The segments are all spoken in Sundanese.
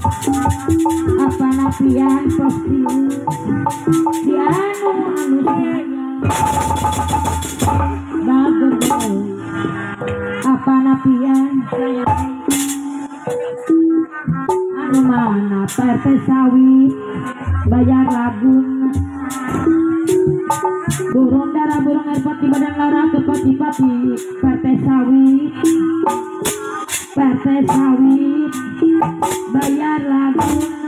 Apa napian pasti di anu anu sayang bager apa napian sayang anu mana PRT sawit bayar laguna burung dara burung airpot di badan lara kepati-pati PRT sawit bayar laguna.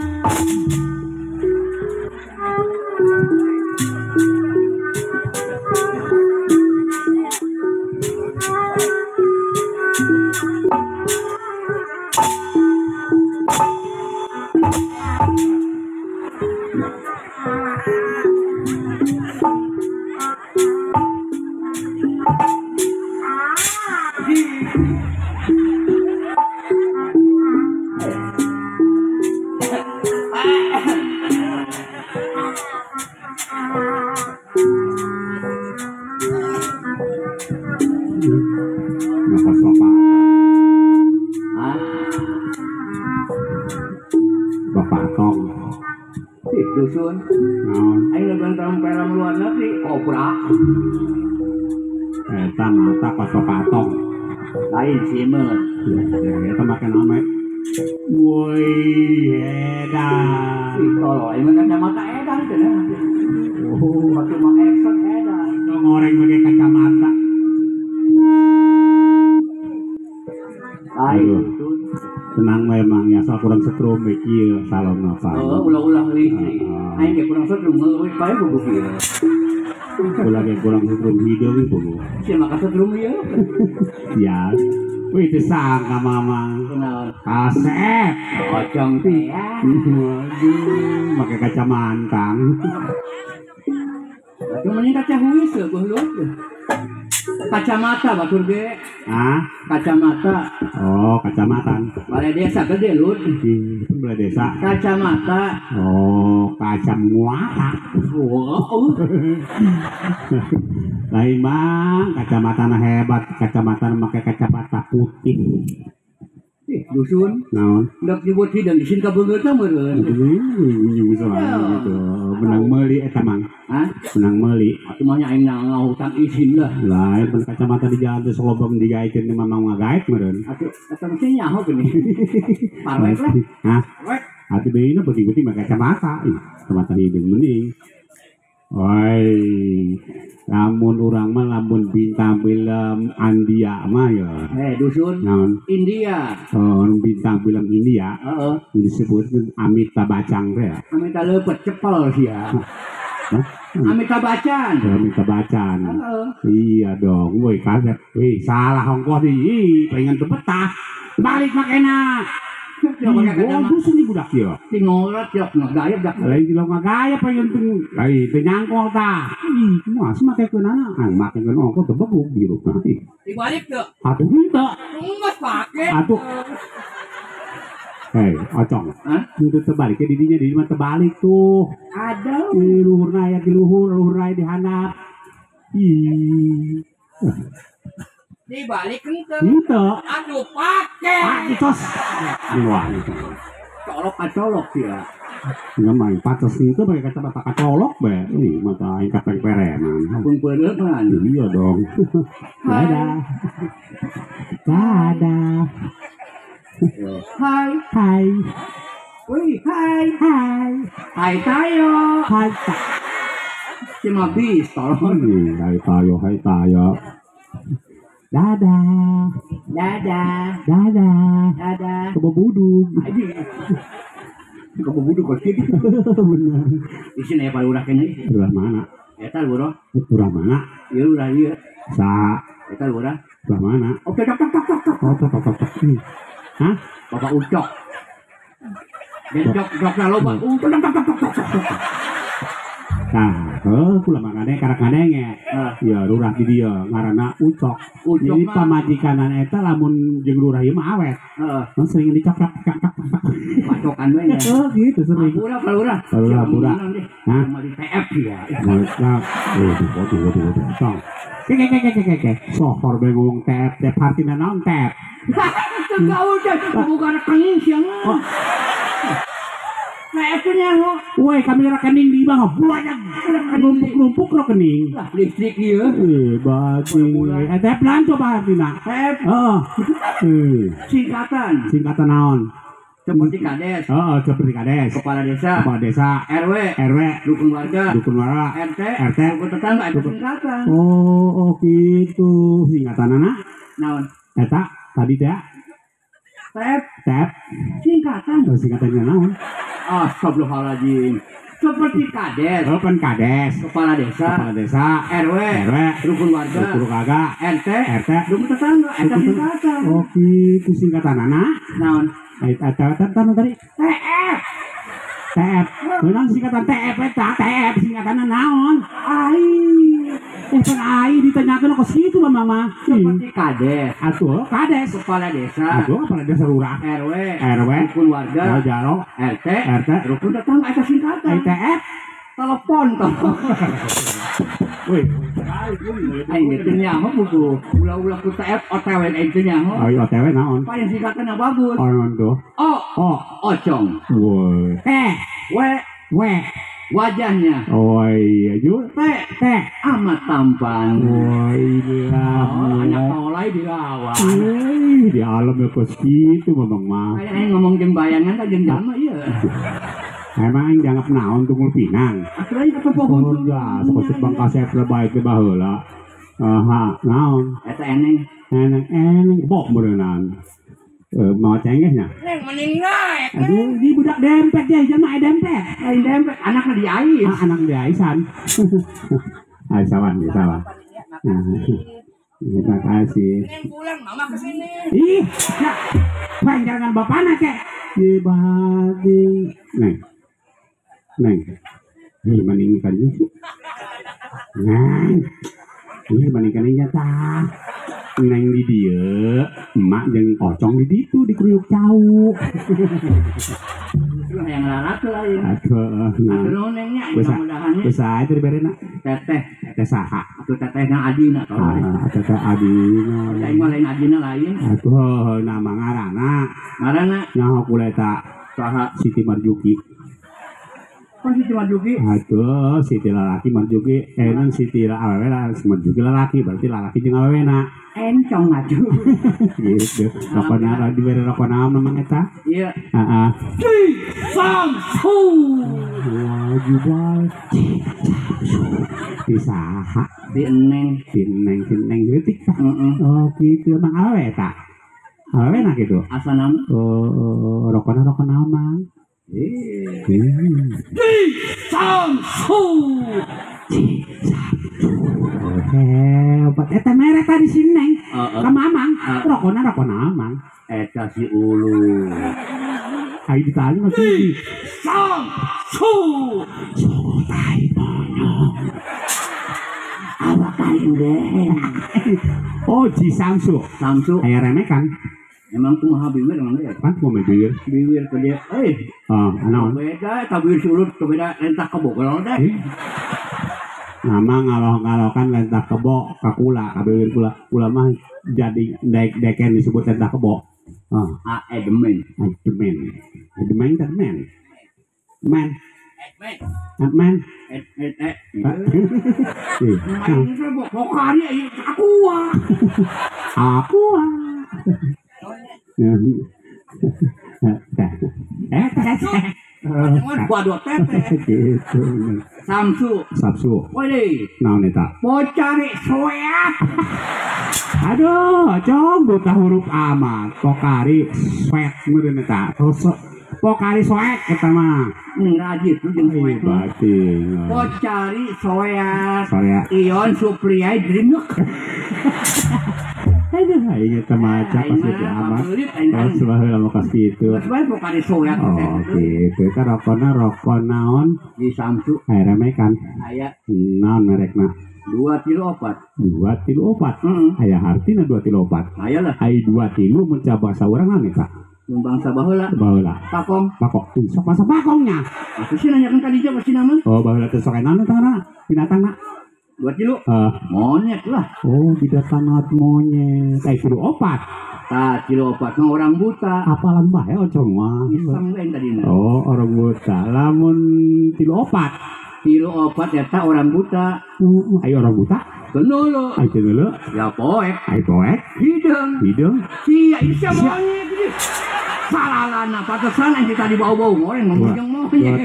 Dusun, ayo nonton film luar negeri, kobra. Eta mata pas patong. Lain simeut. Eta make nama. Woi, edan. Ih, tolol, emang kacamata edan cenah. Oh, waktu mah action edan. Ngoreng pakai kacamata. Lain. Tenang memang ya, soal kurang setrum iki salon apa. Oh, ulah-ulah listrik. Aing ge kurang setrum leuwih bae buku ieu. Ulah ge kurang setrum hideung buku. Sia mah setrum ieu. Ya. Wih, teu sangka mamang. Kunaon? Kasep. Pocong teh ya. Waduh, make kacamata. Atuh mending kaca huis goblok. Kacamata batur ge. Hah? Kacamata. Oh, kacamatan. Balai desa gede lur. Balai desa. Kacamata. Oh, kacamata. Oh. Lain bang, kacamata hebat, kacamata make kacamata putih. Ih, dusun. Naon? Ndak nyebut hideung isin ka beungeut mah meureun. Gitu. Menang meuli eta mang. Hah? Menang meuli. Atuh mah nya aing ngahutang izin lah. Lain mun kacamata di jalan teh solobong digaekeun teh mamang ngagaet meureun. Atuh eta mesti nyaho geuning. Parek lah. Hah? Parek. Atuh deui na penting-penting make kacamata. Ih, kacamata hideung mending. Oi, lamun urang mah lamun bintang film India mah ya. Dusun. Naon? India. Oh, bintang film India. Heeh. Disebut Amitabh Bachchan teh ya. Amitabh lepet cepel sia. Hah? Amitabh Bachchan. Amitabh Bachchan. Heeh. Iya dong, woi kaget. Wih, salah ongkoh deui, pengen teu betah. Balik makena. Oh, dusun di budak ieu. Ti ngorot yok ngagayep dak. Lain di ngagayep pengen teu. Lain teu nyangkol tah. Ih, kumaha sih make keunana? Ah, make keun ongkoh teu begug dirupna. Dibalik teu? Atuh henteu. Geus pake. Atuh. Hei, ocong. Hah? Itu terbalik di dinya di mah terbalik tuh. Aduh. Di luhurna aya di luhur, luhurna aya di handap. Ih. Dibalik henteu. Henteu. Aduh pake. Ah, tos. Wah, itu. Colok kacolok ya. Enggak main patos itu pakai kacamata kacolok be. Ih, mata aing kapeng pereman. Pun peureman. Iya dong. Dadah. Dadah. Hai. Hai. Wih, hai. Hai. Hai tayo. Hai. Cuma bis tolong. Hai tayo, hai tayo. Dadah. Dadah. Dadah. Dadah. Kebobudug. Kebobudug kok gitu. Benar. Di sini ya Pak Lurah kayaknya. Lurah mana? Eta Lurah. Lurah mana? Iya Lurah ieu. Sa. Eta Lurah. Lurah mana? Oke, tok tok tok tok. Oh, tok tok tok. Hah? Bapak Ucok. Jok jok loba. Tok tok tok tok tok. Nah, kula makane karak ngadenge. Ya lurah di dieu ngaranna Ucok. Jadi pamajikanan eta lamun jeung lurah ieu mah awet. Heeh. Sering dicokrak. Pacokan we nya. Heeh, gitu sering. Pura pura. Pura pura. Hah? Mau di TF ya. Nah, waduh waduh waduh. Tong. Ke ke ke ke ke. Sohor bae ngomong TF, TF artina naon TF. Enggak udah, bukan kening siang. TF teh nyaho. Woi, kami rekening di bawah. Banyak numpuk-numpuk rekening. Lah listrik ieu. Bajing. TF naon coba artina? TF. Heeh. Singkatan. Singkatan naon? Seperti kades. Heeh, seperti kades. Kepala desa. Kepala desa. RW. RW. Dukun warga. Dukun warga. RT. RT. Dukun tetangga eta singkatan. Oh, gitu. Singkatanana? Naon? Eta tadi teh. TF. TF. Singkatan. Oh, singkatannya naon? Astagfirullahaladzim. Seperti kades. Oh, kan kades. Kepala desa. Kepala desa. RW. RW. Rukun warga. Rukun warga. RT. RT. Rukun tetangga. Eta singkatan. Oh, gitu singkatanana. Naon? Eta tadi TF. TF. Naon singkatan TF eta? TF singkatanna naon? Ai. Pan ai ditanyakeun kok situ mah mama. Seperti kades. Atuh kades. Kepala desa. Atuh kepala desa lurah. RW. RW. Rukun warga. Jaro. RT. RT. Rukun tetangga eta singkatan. TF. Telepon toh. Woi. Aing teh nyaho buku. Ulah-ulah ku TF OTW aing teh nyaho. Ayo OTW naon? Paling singkatan yang bagus. Oh, naon tuh? O. O. Ocong. Woi. T. W. W. Wajahnya. Oh iya, jujur. T. T. Amat tampan. Oh iya. Oh, anak tolai dilawan. Wih, di alam ya kos gitu mamang mah. Kayak aing ngomong jeung bayangan ka jeung jalma ieu. Emang aing dianggap naon tunggul pinang. Atuh aing kepopohun. Oh ya, sok bang kasep baik teh baheula. Aha, naon? Eta eneng. Eneng kebok meureunaan. Mau cengehnya? Neng mending naik. Aduh, di budak dempet ya, jelema aya dempet. Lain dempet, anakna diais. Ah, anak diaisan. Ah, sawan, sawan. Terima kasih. Neng pulang, mama kesini. Ih, ya. Bang jangan bapana kek. Di badi. Neng. Neng. Ih, mending kan ieu. Neng. Ih, mending kan ieu tah. Neng di dieu, emak jeung pocong di ditu di kriuk cau. Lu hayang larat lain. Aduh, nah. Aduh nengnya mudah-mudahan. Geus sae teh diberena. Teteh, teteh saha? Atuh tetehna adina. Ah, teteh adina. Aing mah lain adina lain. Atuh, nama ngaranna. Ngaranna nyaho kula eta. Saha? Siti Marjuki. Kan Siti Marjuki? Aduh, Siti lalaki Marjuki, nan Siti awewe lah, Marjuki lalaki, berarti lalaki jeung awewena. Encong atuh. Gitu. Rokona dibere rokona naon memang eta? Iya. Heeh. Ci Samsu. Wajibal. Ci Samsu. Di saha? Di eneng. Di eneng, si eneng leutik tah. Heeh. Oh, gitu emang awewe eta. Awewe na kitu. Asa nama? Oh, rokona rokona naon mang? Ci Samsu. Ci Samsu. Hebat. Eta merek tadi si Neng. Ka Mamang. Rokona rokona Mamang. Eta si Ulu. Ai ditanya mah Ci Samsu. Tai monyong. Awak aing deh. Oh, Ci Samsu. Samsu. Aya remekan. Emang kumaha bibir emang ya? Kan kumaha bibir? Bibir ke dia. Eh. Ah, naon? Beda eta bibir sulut beda lentah kebo kalau deh. Nama ngaloh-ngalokan lentah kebo ka kula, ka bibir kula. Kula mah jadi dek-deken disebut lentah kebo. Ah, ah edemen. Edemen. Edemen kan men. Men. Edmen. Edmen. Ed ed ed. Aing teh pokari aku ah. Aku ah. Waduh teteh. Gitu. Samsu. Samsu. Woi. Naon eta? Pocari soeat. Aduh, cong buta huruf amat. Pokari soet meureun eta. Pokari soek eta mah. Rajit lu jeung soek. Batin. Pocari soeat. Soeat. Ion Supriyai Drinuk. Aduh, aing eta mah cak pasti amat. Oh, subhanallah mah kasih itu. Pokari soeat. Oh, gitu. Eta rokona rokok naon? Di Samsu. Aya remekan. Aya. Naon merekna? 2 3 4. 2 3 4. Aya hartina 2 3 4. Aya lah. Ai 2 3 mun bahasa urang naon eta? Mun bangsa baheula. Baheula. Pakong. Pakong. Sok bangsa pakongnya. Atuh sih nanyakeun ka dieu pasti nama. Oh, baheula teh sok naon eta ngaranna? Binatangna. 2 kilo. Monyet lah. Oh, bidatanat monyet. Ai 3 4. Tah 3 4 mah orang buta. Apalan bae ocong mah. Iseng lain tadina. Oh, orang buta. Lamun 3 4. 3 4 eta orang buta. Ayo orang buta. Kenolo. Ayo kenolo. Ya poek. Ayo poek. Hideung. Hideung. Sia isa monyet gitu. Salalana pantesan anjing tadi bau-bau ngoreng ngomong jeung monyet.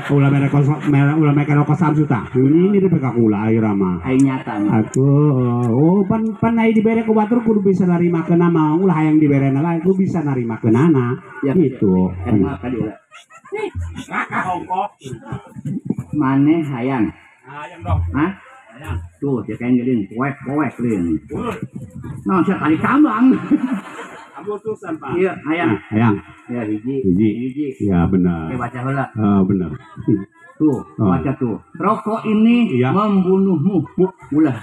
Ulah mere kosong merah ulah mere rokok samsu tah. Ini dipek kula air mah. Ai nyata. Atuh oh pan pan ai dibere ku batur kudu bisa narimakeun mah ulah hayang diberena lain kudu bisa narimakeunana. Gitu. Raka hongkok. Maneh hayang. Hayang dong. Hah? Hayang. Tuh, dia kayak geuling poek-poek lin. Nah, sia kali kambang. Abutusan, Pak. Iya, hayang. Hayang. Ya, hiji. Hiji. Ya, benar. Oke, baca heula. Benar. Tuh, baca tuh. Rokok ini iya. Membunuhmu. Ulah.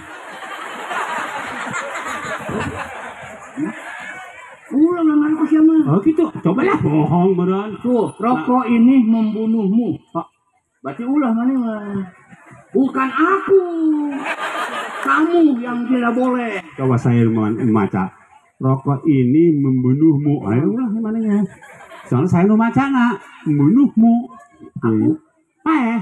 Ulah ngarokok siapa? Oh, gitu. Cobalah bohong meureun. Tuh, rokok ini membunuhmu. Oh. Berarti ulah mana mah. Bukan aku. Kamu yang tidak boleh. Coba saya membaca. Rokok ini membunuhmu. Ayo ulah gimana ya? Soalnya saya nu maca nak membunuhmu. Aku paeh.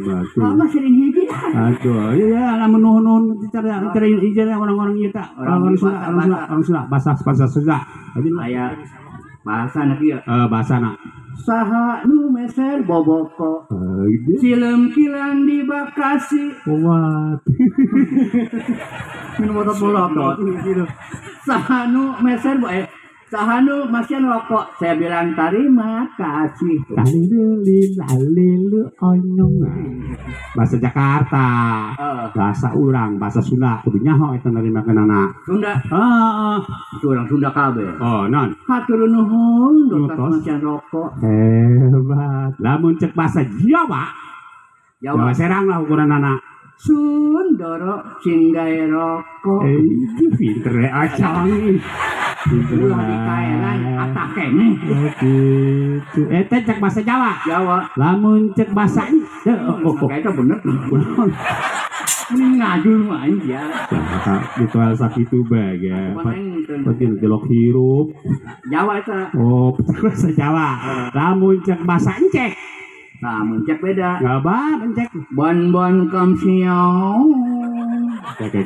Batu. Mama sering hiji. Aduh, iya lah menuhun cara cara orang-orang ieu ta. Orang Sunda, orang Sunda, bahasa Sunda. Aya bahasa na kieu. Bahasa na. Saha nu meser boboko. Sileum kilang di Bekasi. Wah. Minum botol-botol. Saha nu meser saha nu masian rokok. Saya bilang terima kasih. Lalilu onyong. Bahasa Jakarta. Bahasa urang, bahasa Sunda. Kudu nyaho eta narimakeunana. Sunda. Heeh. Itu orang Sunda kabeh. Oh, non. Hatur nuhun dotas masian rokok. Hebat. Lamun cek bahasa Jawa. Jawa Serang lah ukuranana. Sundoro sing gawe rokok. Itu pinter acang. Ulah dikaeran atah keneh. Gitu. Eta cek bahasa Jawa. Jawa. Lamun cek bahasa oh, kayaknya bener. Ini ngajul mah ya. Ritual sakitu bae ya. Penting jelok hirup. Jawa eta. Oh, bahasa Jawa. Lamun cek bahasa Encek. Nah, mencek beda. Gak encek. Bon-bon kam siau. Oke.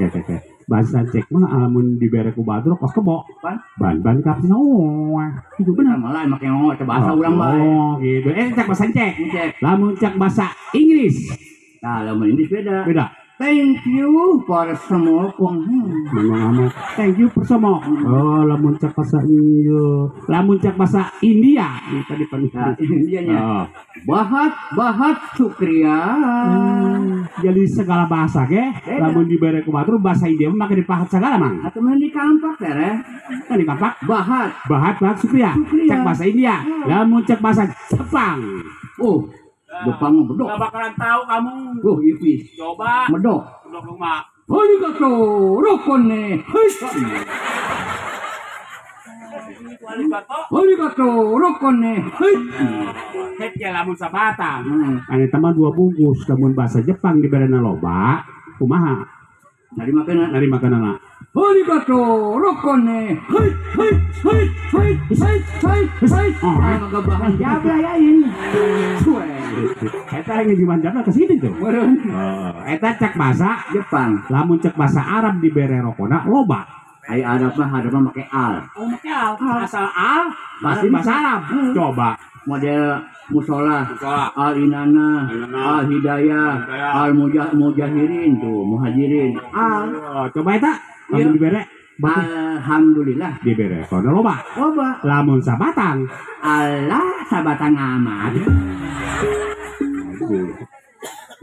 Bahasa encek mah lamun dibere ku batur kos kebo. Ban-ban kam siau. Itu benar. Malah make ngomong teh bahasa urang bae. Oh, gitu. Cek bahasa encek. Encek. Lamun cek bahasa Inggris. Nah, lamun Inggris beda. Beda. Thank you for smoke. Ngomong thank you for smoke. Oh, lamun cek bahasa India. Lamun cek bahasa India. Ini tadi nah, Indianya. Oh. Bahat syukriya. Jadi segala bahasa ke, lamun dibere ku batur bahasa India mah make dipahat segala mang. Atuh mah di kampak teh. Kan di kampak. Bahat. Bahat syukriya. Cek bahasa India. Lamun cek bahasa Jepang. Oh. Jepang medok. Gak bakalan tahu kamu. Oh, Ipis. Coba. Medok. Medok rumah. Arigato, rokone. Hei. Arigato. Arigato, rokone. Hei. Het ya lamun sabatang. Ane teman 2 bungkus lamun bahasa Jepang diberena loba, kumaha? Narimakeunana. Narimakeunana. Arigato, rokone. Hei, hei, hei, hei, hei, hei, hei. Ah, magabahan jabla ya ini. Suwe. Eta yang gimana jabla ke sini tuh. Meureun. Oh, eta cek bahasa Jepang. Lamun cek bahasa Arab dibere rokona loba. Ai Arab mah make al. Oh, make al. Asal al pasti bahasa Arab. Coba model musola, al inana, al hidayah, al mujahirin tuh, muhajirin. Al. Oh, coba eta lamun dibere. Alhamdulillah dibere kono loba. Loba. Lamun sabatang. Allah sabatang amat.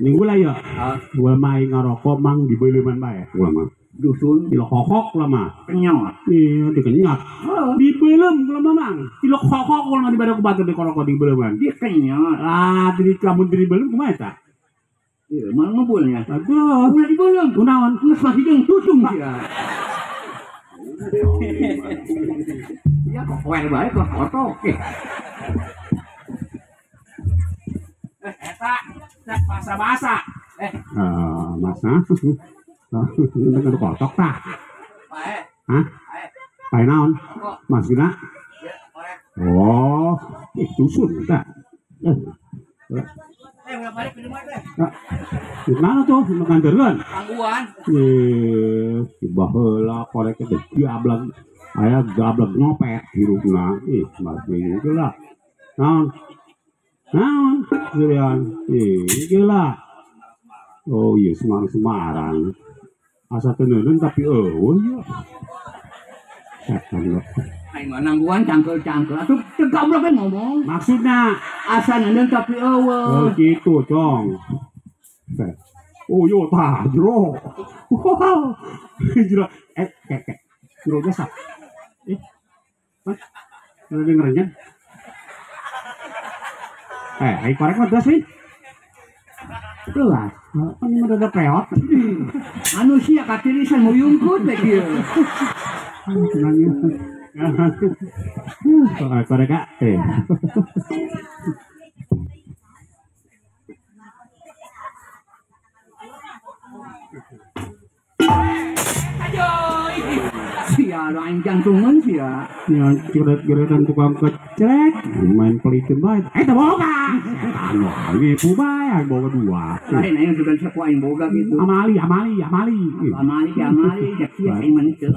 Ini gula ya. Gula main ngarokok mang dibeuleman bae. Gula mah. Dusun dilokokok gula mah. Kenyot. Iya, dikenyot. Dibeuleum gula mah mang. Dilokokok gula mah dibere ku batur dikorokok dibeuleman. Dikenyot. Lah, di lamun dibeuleum kumaha eta? Iya, mah ngebulnya. Aduh, ulah dibeuleum. Kunaon? Geus mah hideung tutung sia. Ya kok koer bae kok kotok. Eta cek bahasa-bahasa. Masa dengan kotok tah. Hah? Pae naon? Mas Gina? Oh, dusun tah. Di mana tuh? Nganterkeun? Tangguhan. Eh, baheula korek teh gablek. Aya gablek nyopet hirupna. Ih, mas ieu lah. Naon? Naon? Surian. Ih, ieu lah. Oh iya, Semarang-Semarang. Asa teu neuneun tapi eueuh ieu. Setan lo. Aing mah nangguhan cangkel-cangkel. Atuh teu gablek we ngomong. Maksudna asa neuneun tapi eueuh. Oh gitu, Cong. Oh yo tah jero. Wow. Jero jero biasa. Hah? Lu dengerin? Ai korek mah geus, Win. Gelas. Kan ini udah peot. Manusia katirisan muyungkut teh kieu. Korek kak. Sia aing jantungan sia. Ya geret-geretan tukang kecrek, main pelitin bae. Teu boga. Setan wae nipu bae aing boga dua. Lain aing juga sok aing boga gitu. Amali. Amali cek sia aing mah teu.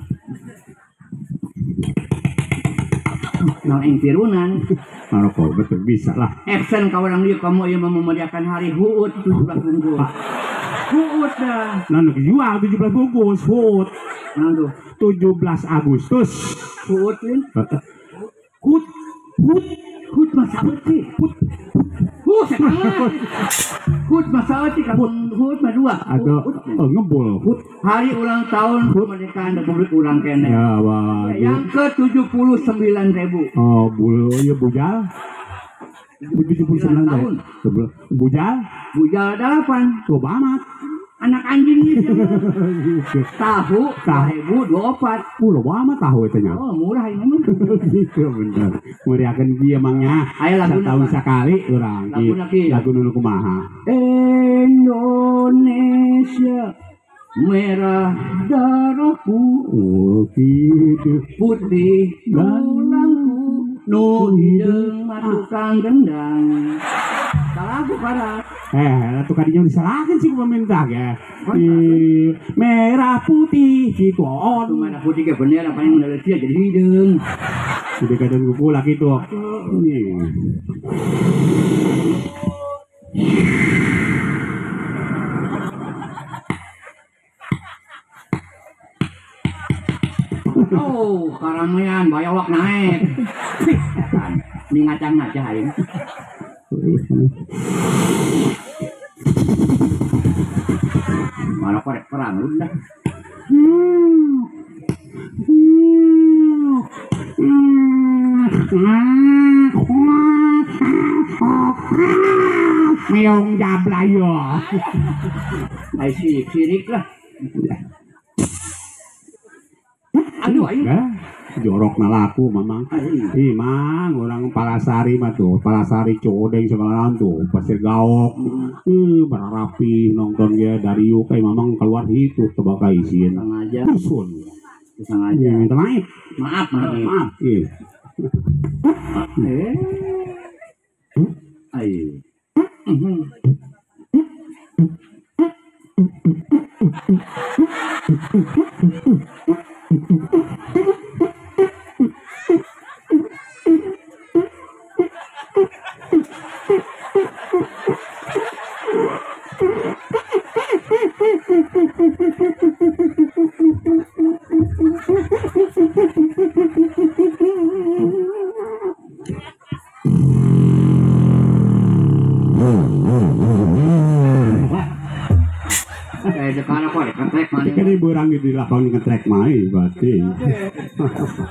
Naon aing tirunan. Maroko betul bisa lah. Action ka urang dieu kamu ieu memeriahkan hari HUT 17 bungkus. HUT dah. Nah, nu jual 17 bungkus HUT. Nah tuh 17 Agustus. HUT lin. HUT HUT HUT masa eueuh. HUT. HUT. HUT masa eueuh kamu HUT mah dua. Aduh, oh, ngebul HUT. Hari ulang tahun kemerdekaan Republik urang keneh. Ya, wah. Yang ke-79.000. Oh, bul ieu bujal. 79 tahun. Bujal? Bujal 8. Loba amat. Anak anjing gitu. Tahu 2024. Loba amat tahu eta nya. Oh, murah ini mah. Gitu bener. Meriahkeun ieu mangnya. Aya lagu setahun sekali urang. Lagu nu kumaha? Indonesia merah darahku, oh gitu. Putih tulangku, nu hideung mah tukang gendang. Lagu parah. Tuh kadinya disalahkan sih pemerintah ya. Merah putih gitu on. Tuh merah putih kayak bendera paling mendadak dia jadi hideung. Jadi kadang pula gitu. Oh, karamean bayawak naik. Ini ngacang-ngaca aing. Malah korek perang udah. Meong jablayo. Ai sirik lah. Aduh aing. Jorok na laku mamang. Ih mang orang Palasari mah tuh, Palasari Codeng segala tuh, Pasir Gaok. Ih berarapi nonton dia dari yuk kayak mamang keluar itu tebak kaisieun. Sengaja. Dusun. Sengaja. Minta maaf. Maaf, maaf. Ih. Ayo. Ini berang di lapangan ngetrek mai berarti.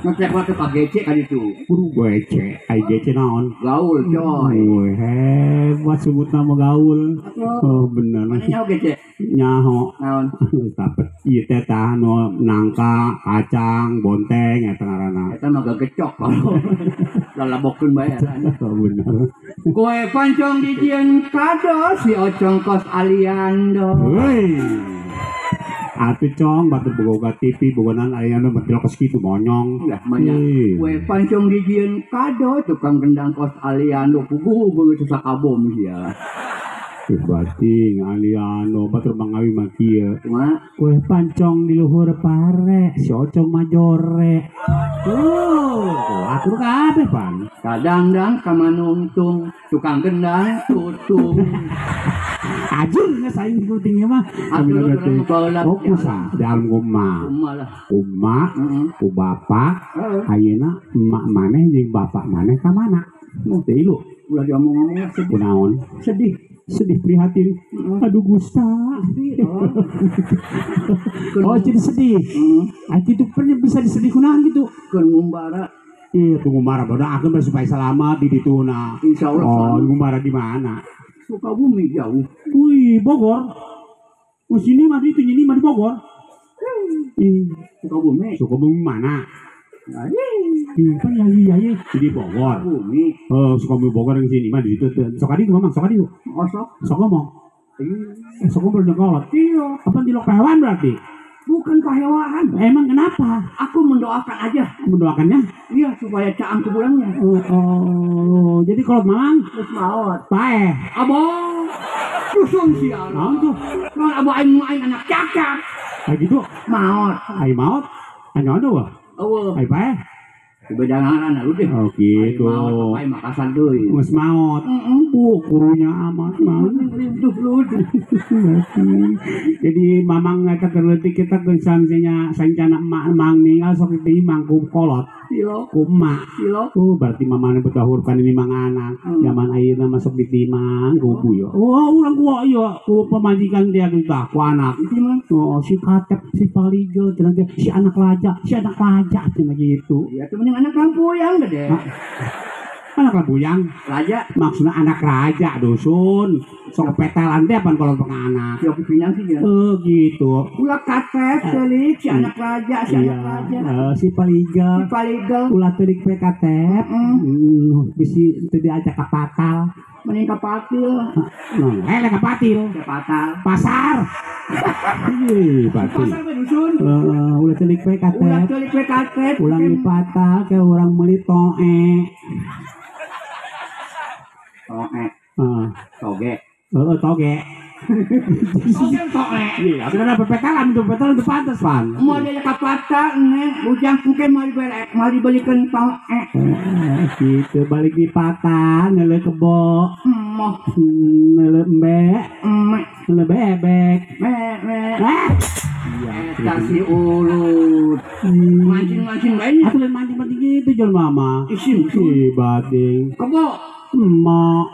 Ngetrek waktu Pak GC kan itu. Guru GC, ai GC naon? Gaul coy. Wih, hebat sebut nama gaul. Oh benar. Mana nyaho GC? Nyaho. Naon? Tapet ieu teh tah nu nangka, kacang, bonteng eta ngaranna. Eta mah gagecok kalau. Lalabokeun bae eta. Bener. Kue pancong dijieun kado si Ocong kos aliando. Heuy. Atuh Cong, batu boga TV bogonan aya nu mentil kos kitu monyong. Lah manya kue pancong dijieun kado tukang gendang kos aliando puguh begitu sakabom sia. Berarti aliando batur mangawi mah kieu. Kumaha? Kue pancong di luhur pare, si Ocong mah jore. Oh, atur kabeh pan. Kadangdang kamanungtung, tukang gendang tutung. Ajur geus aing pentingnya mah. Atur urang Oh, kusa dalam kumaha. Kumaha lah. Kumaha, ku bapak, ayeuna emak maneh jeung bapak maneh ka mana? Teu ilu. Ulah diomong-omong sedih. Kunaon? Sedih. Sedih prihatin. Aduh Gusta. Oh, jadi sedih. Ah gitu pernah bisa disedih kunaon gitu. Keun ngumbara. Iya, tunggu ngumbara bodoh aku mah supaya selamat di dituna. Insyaallah. Oh, ngumbara di mana? Sukabumi jauh. Wih, Bogor. Oh, sini mah itu ini mah di Bogor. Ih, Sukabumi. Sukabumi mana? Ih, kan ya iya iya di Bogor. Bumi. Oh, Sukabumi Bogor yang sini mah di itu. Sok adi ngomong, sok adi. Osok. Sok ngomong. Sok ngomong kolot. Iya. Apa di lok pahewan berarti? Bukan pahewan. Emang kenapa? Aku mendoakan aja. Mendoakannya? Iya, supaya caang kuburannya. Oh, jadi kolot malang? Terus maot. Paeh. Abah. Dusun sial. Naon tuh? Naon abah aing aing anak cakap. Kayak gitu. Maot. Aing maot. Aing naon tuh? Eueuh. Aing paeh. Beda ngaran lu deh. Oh gitu. Maot aing Makassar deui. Geus maot. Heeh. Kurunya amat maot. Jadi mamang eta keur leutik kita geus sangsenya sancana emak mang ninggal sok diimang ku kolot. Silo. Ku emak. Silo. Oh berarti mamane betahurkan ini mang anak. Zaman ayeuna masuk ditimang ku buyo. Oh urang ku ieu ku pamajikan dia kita ku anak. Oh si Katep, si Paligel cenah si anak raja, si anak raja cenah gitu. Iya tuh mending anak lampuyang gede. Anak lampuyang? Raja. Maksudnya anak raja dusun. Sok petelan teh apaan kalau anak. Yoki Pinang sih ya. Oh gitu. Ulah Katep telik si anak raja, si anak raja. Si Paligel. Si Paligel. Ulah telik pe Katep. Bisi teu diajak ka patal. Mending ka patil. Nah, ka patil. Ka patal. Pasar. Ih, patil. Pasar mah dusun. Ulah telik pe Katep. Ulah telik pe Katep. Ulah dipatal ke urang meuli toe. Toge. Toge. Oh, toge. Toge toge. Iya, karena pepetalan itu pepetalan itu pantas, Pan. Mau dia kapata neng, ujang mungkin mau dibeli, mau dibelikan toge. Gitu balik di patah, nele kebo. Emoh. Nele embe. Eme. Nele bebek. Bebek. Iya, eta si ulut. Mancing-mancing bae nya. Atuh lain mancing-mancing gitu jelema mah. Isin, si bating. Kebo. Emok.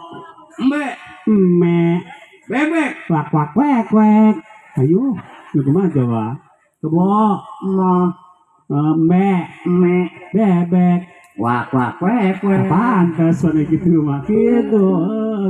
Embe. Eme. Bebek. Wak wak wek wek. Ayo, nu kumaha coba? Kebo. Emok. Embe. Eme. Bebek. Wak wak wek wek. Pantes ane gitu mah gitu.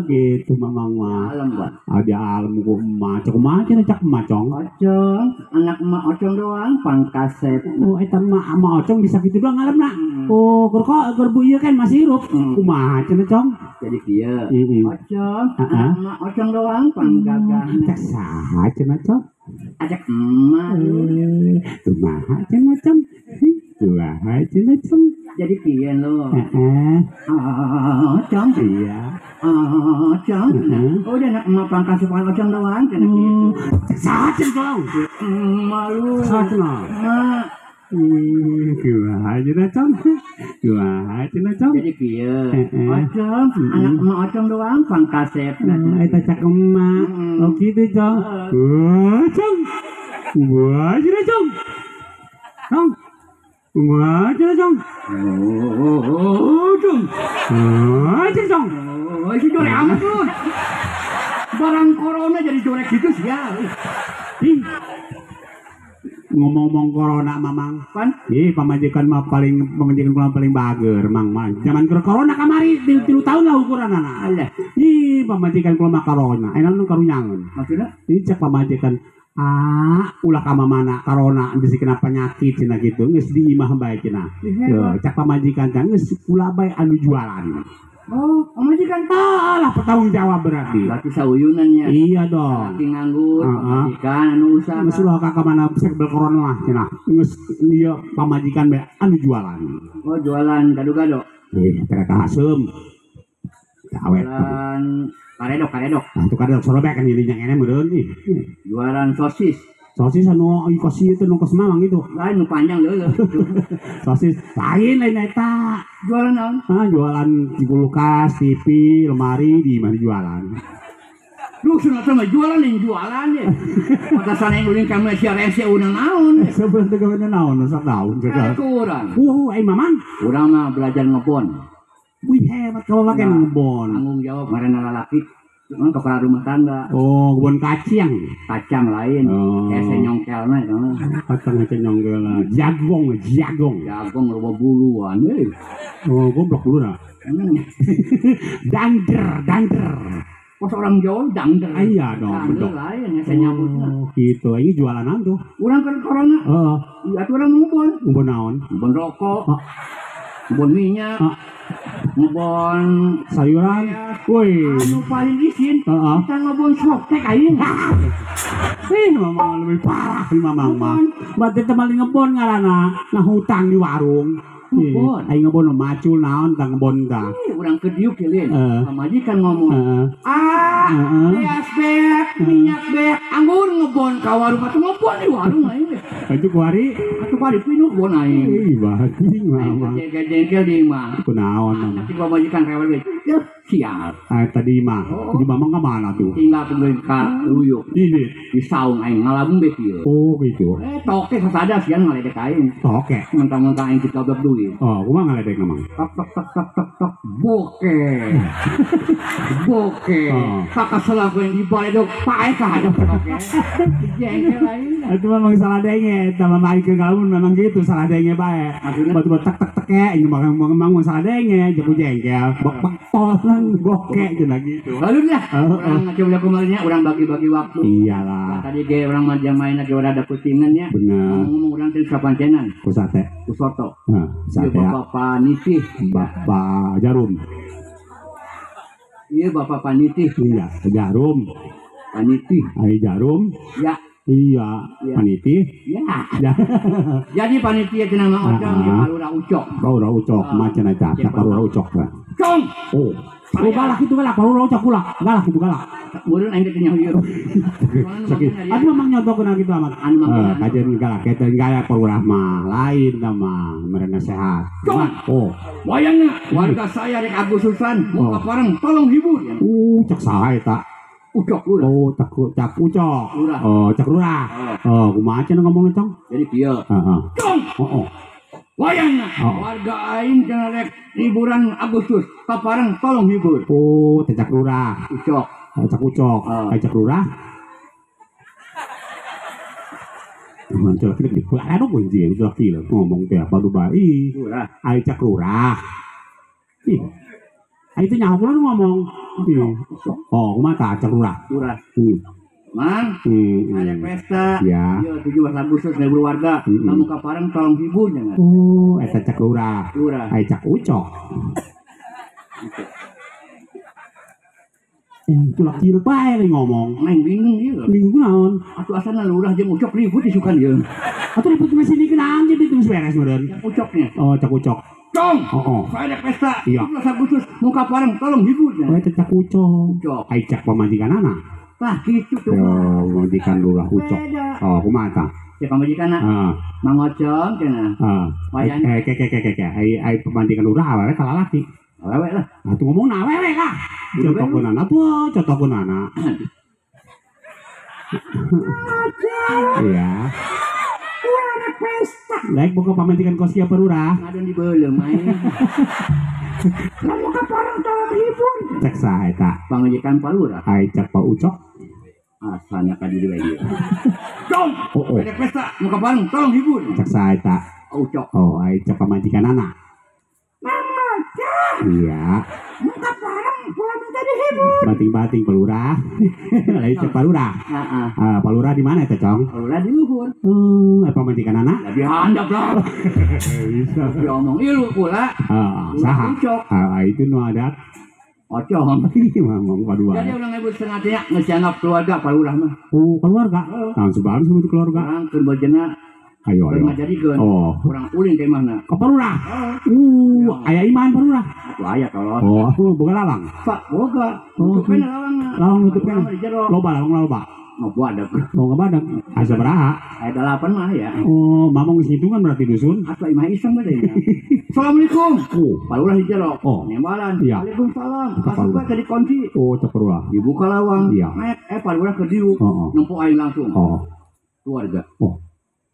Gitu mamang mah. Alam Bang. Ada alam ku emak. Cek kumaha cenah cak emak Cong? Ocong, anak emak Ocong doang pangkasep. Oh eta emak emak Ocong bisa gitu doang alamna. Oh, keur kok keur bu ieu kan masih hirup. Kumaha cenah Cong? Jadi kieu. Ocong, anak emak Ocong doang panggagahna. Cek saha cenah Cong? Ajak emak. Kumaha cenah Cong? Kumaha cenah Cong? Jadi kieu lo. Heeh. Ocong. Iya. Ocong. Oh, udah anak emak pangkasep Ocong doang cenah kieu. Cek saha cenah Cong? Emak lu. Saha cenah? Emak. Kumaha cenah Cong? Kumaha cenah Cong? Jadi kieu. Ocong, anak emak Ocong doang pangkasep. Eta cak emak. Oh kitu Cong. Ocong. Kumaha cenah Cong? Cong. Kumaha cenah Cong? Ocong. Kumaha cenah Cong? Oh, si jorek amat lu. Barang corona jadi jorek gitu sih ya. Ih. Ngomong-ngomong corona mamang. Pan? Ih, pamajikan mah paling pamajikan kula paling bager mang mah. Zaman corona kamari 3 tahun lah ukuranana. Alah. Ih, pamajikan kula mah corona. Enak nu karunyangeun. Maksudna? Ih, cek pamajikan ulah ka mamana corona bisi kena penyakit cenah kitu. Geus di imah bae cenah. Cek pamajikan teh geus kula bae anu jualan. Oh, pamajikan lah bertanggung jawab berarti. Berarti sauyunannya. Iya dong. Laki nganggur, pamajikan anu usaha. Geus ulah ka mana sekbel corona lah cenah. Geus ieu pamajikan bae anu jualan. Oh, jualan gado-gado. Teh kaseum. Awet. Jualan karedok-karedok. Nah, tuh karedok sorobek kan ini yang enak meureun ih. Jualan sosis. Sosis anu kos ieu teh nu kos mamang itu. Lain nu panjang leuh. Sosis lain lain eta. Jualan naon? Ah, jualan di kulkas, TV, lemari di mana jualan. Duh, sunat mah jualan yang jualan ya. Patasan yang ulin ka Malaysia rese unang naon. Sebelum teh gawe naon sak taun jaga. Kurang. Ai mamang. Urang mah belajar ngebon. Wih hebat kau pakai ngebon. Tanggung jawab marana lalaki. Cuman kepala rumah tangga. Oh, kebun kacang. Kacang lain. Oh. Kayak nyongkelna itu. Kacang itu nyongkelna. Jagong, jagong. Jagong loba buluan euy. Oh, goblok buluna. Dangder, dangder. Kos orang Jawa dangder. Iya dong, dangder lain saya nyambutna. Oh, gitu. Ini jualanan tuh. Urang keur corona. Heeh. Iya, atuh urang ngebon. Ngebon naon? Ngebon rokok. Ngebon minyak. Ngebon sayuran. Woi. Anu paling izin. Kita ngebon softtek aing. Ih, mamang lebih parah nih mamang mah. Berarti teh maling ngebon ngaranna. Nah hutang di warung. Ngebon. Aing ngebon macul naon tah ngebon tah. Urang keur diuk lin. Pamajikan ngomong. Beas beak, minyak beak, anggur ngebon ka warung atuh ngebon di warung aing. Atuh kuari, atuh kuari pinuh ngebon aing. Ih, bagus mamang. Jengkel-jengkel di imah. Kunaon mamang. Tapi pamajikan rewel we. Yeuh, sial. Tadi imah. Di mamang ka mana tuh? Tinggal kemudian ka ruyuk. Ini di saung aing ngalabung be kieu. Oh, gitu. Toke sasadar sian ngaledek aing. Toke. Mentang-mentang aing digoblok duit. Oh, kumaha ngaledek mamang? Tok tok tok tok tok tok boke. Boke. Kakak selaku yang dibaledok pae ka hadap toke. Jengkel aing. Itu memang salah denge, eta mah aing ngalamun memang gitu salah denge bae. Batu tek tek tek ini memang salah denge, jago jengkel. Bek bek tol boke cenah gitu. Lalu lah, urang ngacoba kumaha urang bagi-bagi waktu. Iyalah. Tadi ge urang mah main lagi urang ada putingannya. Bener. Ngomong urang teh sapancenan. Ku sate. Ku soto. Heeh, sate. Bapak Panitih. Bapak Jarum. Iya, Bapak Panitih. Iya, Jarum. Panitih. Ai Jarum. Ya. Iya, Panitih. Ya. Jadi panitia cenah mah Ocong jeung Palura Ucok. Palura Ucok, macan eta, Palura Ucok. Cong. Oh. Oh, galak itu galak, Palura Ucok ulah. Galak itu galak. Meureun aing teh nyaho ieu. Sakit. Anu memang nyontokeun kitu amat. Kajian galak eta galak Palura mah lain tah mah, merena sehat. Oh, wayangna warga saya rek Agustusan muka pareng tolong hibur. Cek saha eta? Ucok lurah. Oh, cak ucok. Lurah. Oh, cak lurah. Oh, kumaha cenah ngomongna, Cong? Jadi kieu. Heeh. Cong. Heeh. Wayangna warga aing cenah rek liburan Agustus kapareng tolong hibur. Oh, cak lurah. Ucok. Oh, cak ucok. Ai cak lurah. Muncul lagi di aduh kunci itu lagi ngomong teh apa bae. Lurah. Ai cak lurah. Ih. Itu nyaho kula ngomong. Oh, kumaha tah cak lurah? Lurah. Mang, ada pesta. Ya. Iya, 17 Agustus libur warga. Kamu kapareng tolong hibur jangan. Oh, eta cak lurah. Lurah. Ai cak ucok. Itu laki bae ngomong. Main bingung ieu. Bingung naon? Atuh asalna lurah jeung ucok ribut isukan ieu. Atuh ribut mah sini kenaon jadi terus beres meureun. Cak ucoknya. Oh, cak ucok. Cong. Oh. Saya ada pesta. Iya. 17 Agustus muka pareng tolong hibur. Oh, eta cak ucok. Ucok. Ai cak pamajikanana. Tah kitu tuh. Yo, pamajikan lurah ucok. Oh, kumaha tah? Ya pamajikanna. Heeh. Mang Ocong cenah. Heeh. Ke ke ke ke. Ai pamajikan lurah awewe ka lalaki. Awewe lah. Atuh ngomong na awewe lah. Contohkeunana tuh, contohkeunana. Iya. Pesta. Laik buka pamajikan kos kieu perurah. Ngadon di beuleum aing. Lamun ka pareng tolong hibur. Cek saha eta? Pamajikan palurah. Ai cek Pa Ucok. Asalnya ka diri we ieu. Dong. Ada pesta muka bareng tolong hibur. Cek saha eta? Ucok. Oh, ai cek pamajikanana. Iya. Muka bareng pulang minta dihibur. Bating-bating palurah. Lain cek palurah. Heeh. Palurah di mana eta, Cong? Palurah di luhur. Pamajikanana? Di handap lah. Bisa. Diomong ieu pula. Heeh, saha? Heeh, itu nu adat. Ocong. Ngomong padua. Jadi urang ibu setengah teh geus dianggap keluarga palurah mah. Oh, keluarga. Tah sebab sebut keluarga. Urang keur bojena. Ayo ayo. Ngajadikeun. Oh, urang ulin ka imahna. Ka palurah. Aya imahan palurah. Atuh aya tolong. Oh, boga lawang. Pak, boga. Tutup keneh lawangna. Lawang nutup keneh. Loba lawang loba. Ngabadag. Oh, ngabadag. Asa baraha? Aya 8 mah ya. Oh, mamong geus ngitungan berarti dusun. Atuh imah iseng bae nya. Assalamualaikum. Oh, palurah di jero. Oh. Nembalan. Iya. Waalaikumsalam. Asup bae tadi kunci. Oh, cek palurah. Dibuka lawang. Iya. Naik palurah ke diuk. Oh. Nempo aing langsung. Oh. Keluarga. Oh.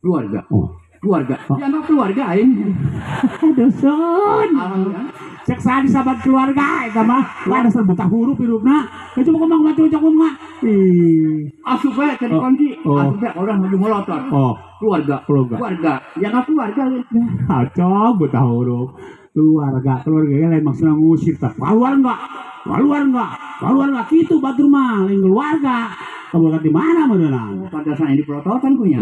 Keluarga. Oh. Keluarga. Oh. Dianggap keluarga aing. Dusun. Alhamdulillah. Cek saha disabat keluarga eta mah. Wah, dasar buta huruf hirupna. Cuma ngomong batu cok ngomong. Ih. Asup bae tadi kunci. Oh. Asup bae orang maju melotot. Oh. Keluarga. Keluarga. Keluarga. Dianggap keluarga. Acok buta huruf. Keluarga, keluarga lain maksudna ngusir tah. Keluar enggak? Keluar enggak? Keluar enggak kitu batur mah lain keluarga. Keluarga di mana meunang? Pada saat ini pelototan punya.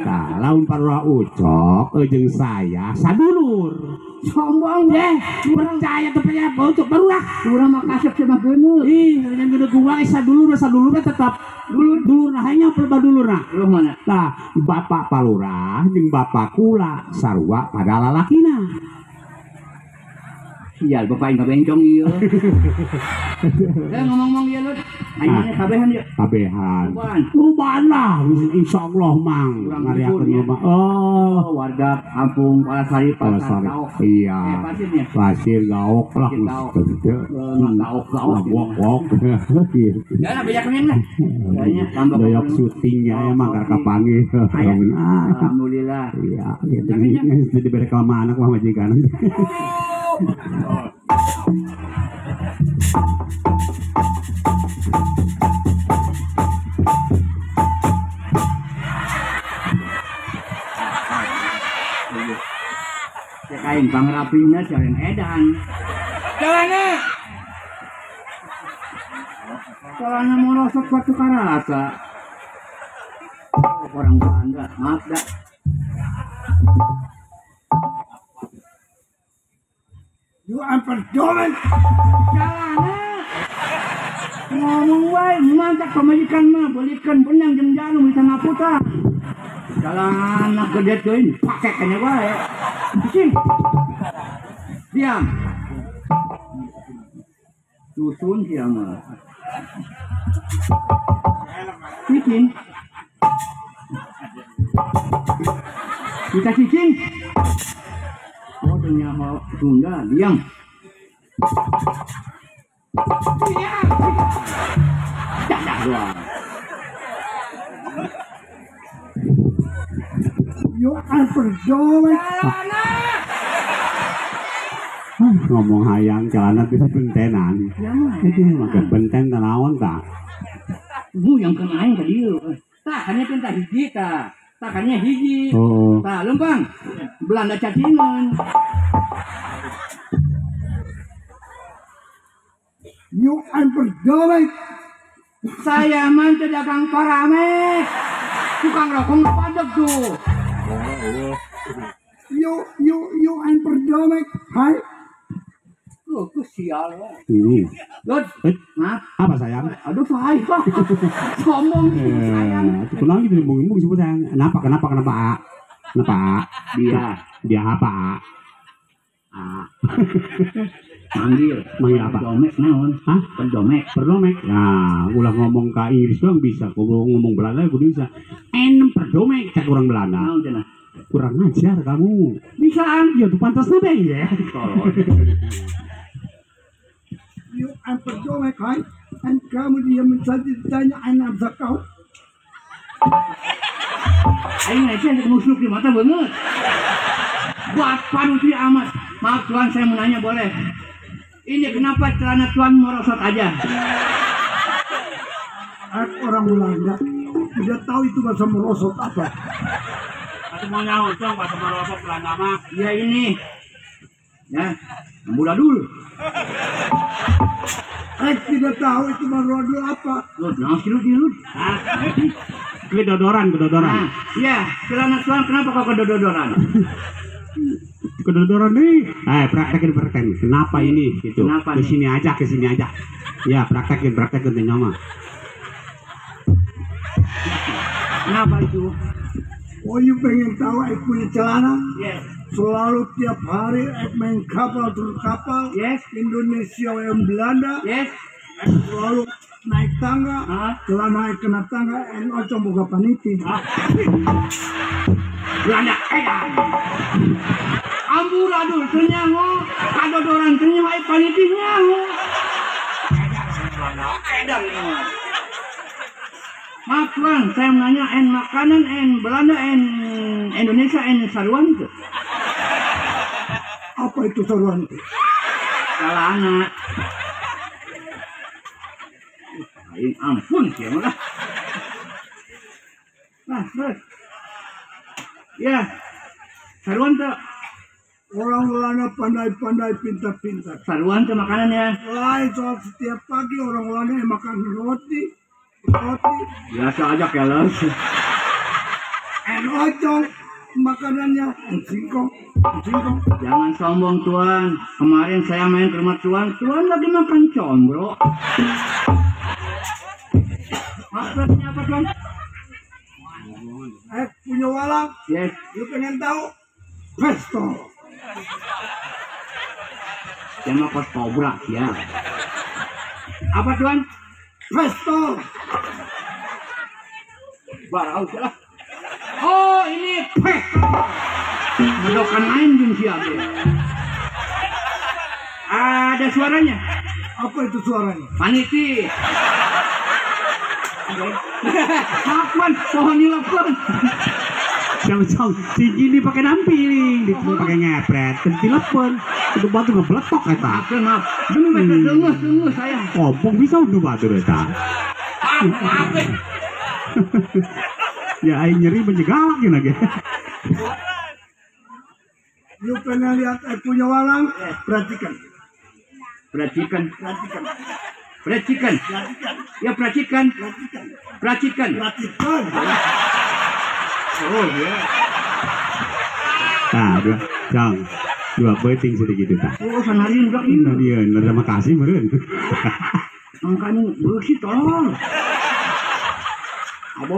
Tah, lamun parurah Ucok jeung saya sadulur. Sombong deh, percaya teu percaya untuk parurah. Urang mah kasep cenah geuneuh. Ih, dengan geuneuh gua sadulur sadulur tetap dulur dulur nah hanya pelba dulurna. Dulur mana? Tah, bapak palurah jeung bapak kula sarua pada lalakina. Sial, bapak aing kabencong ieu. Ngomong-ngomong ieu Lut. Aing maneh kabehan ieu. Kabehan. Lobaan lah, insyaallah mang. Ngariakeun loba. Oh, warga kampung Palasari, Pasar Gaok. Iya. Pasirnya. Pasir Gaok lah. Gaok gaok. Gaok. Ya lah banyak kemen lah. Kayaknya tambah doyok syuting ya emang karek kapanggih. Alhamdulillah. Iya, gitu. Jadi bere ka anak mah majikan. Cek aing pangrapina si yang edan. Celana. Celana morosot batu karasa. Orang Belanda, maaf dah. You are perdomen. Jalana. Ngomong wae mantap pamajikan mah belikan benang jeung jarum di tengah putar. Jalana gede teuing pake kene wae. Cicing. Diam. Susun sia mah. Cicing. Kita cicing. Oh, ternyata Sunda, diam. Diam. Dadah doang. You are perdomen. Celana. Ngomong hayang celana bisa bentenan. Itu mah benten naon tah. Bu yang kena aing ka dieu. Tah kanya teh tah hiji tah. Tah kanya hiji. Oh. Tah lempang. Belanda cacingan. You are perdomen. Saya mah teu dagang koramek. Tukang rokok padeg tuh. You are perdomen. Hai. Lu sial. Ini. Lud. Maaf. Apa sayang? Aduh sayang. Sombong sayang. Kenapa gitu dimbung-imbung sebut sayang? Kenapa? Kenapa? Kenapa? Kenapa? Dia apa? A. Manggil. Manggil apa? Perdomek naon? Hah? Perdomek. Perdomek. Nah, ulah ngomong ka Inggris doang bisa. Kalau ngomong Belanda kudu bisa. En perdomek cak orang Belanda. Naon cenah? Kurang ajar kamu. Bisaan. Ya tuh pantas lebih ya. You are perdomek hai. Dan kamu dia menjadi tanya anak zakau. Aing aja musuh di mata banget. Buat panuti amat. Maaf tuan, saya mau nanya boleh? Ini kenapa celana tuan merosot aja? Orang Belanda tidak tahu itu bahasa merosot apa. Atau mau nyawa dong bahasa merosot Belanda mah. Ya ini. Ya, amburadul. Tidak tahu itu amburadul apa. Lu nasi lu di lu. Kedodoran, kedodoran. Nah, ya, celana tuan kenapa kau kedodoran? Kedodoran nih. Praktekin, praktekin. Kenapa ini? Gitu. Kenapa kesini aja, kesini aja. Ya, praktekin, praktekin nyoma. Kenapa itu? Oh, you pengen tahu aku punya celana? Yes. Selalu tiap hari aku main kapal turun kapal. Yes. Indonesia yang Belanda. Yes. Selalu naik tangga, celana naik kena tangga, en ocong buka paniti. Belanda, amburadul ternyango, kadodoran ternyango, ai paniti nyango. Edan. Maaf tuan, saya menanya en makanan en Belanda en Indonesia en saruan itu. Apa itu saruan itu? Celana. Ampun sih lah. Nah, terus. Ya, saruan tuh. Orang Belanda pandai-pandai, pintar-pintar. Saruan tuh makanannya. Lain soal setiap pagi orang Belanda yang makan roti, roti. Biasa aja keles. En ocong makanannya, en singkong, en singkong. Jangan sombong tuan. Kemarin saya main ke rumah tuan, tuan lagi makan combro. Maksudnya apa tuan? Punya walang? Yes. Lu pengen tahu? Presto. Jangan kos kobra ya. Apa tuan? Presto. Barau lah. Oh ini presto. Medokan main jeng siapa? Ada suaranya? Apa itu suaranya? Paniti. Maaf tuan, pohon nilapun. Jauh-jauh, tinggi ini pakai nampiling, pakai ngepret, telepon, itu batu ngebeletok eta. Maaf, maaf. Tunggu, tunggu saya. Kopong bisa udah batu eta. Maaf, Ya aing nyeri menjegalak ya lagi. Lu pernah lihat aku punya walang? Perhatikan. Perhatikan. Perhatikan. Perhatikan. Ya perhatikan. Perhatikan. Perhatikan. Oh ya. Nah, dua, jang, dua beuting sedikit itu. Oh, sanarian udah ini. Sanarian, terima kasih meureun. Angkanya bersih tolong. Abo.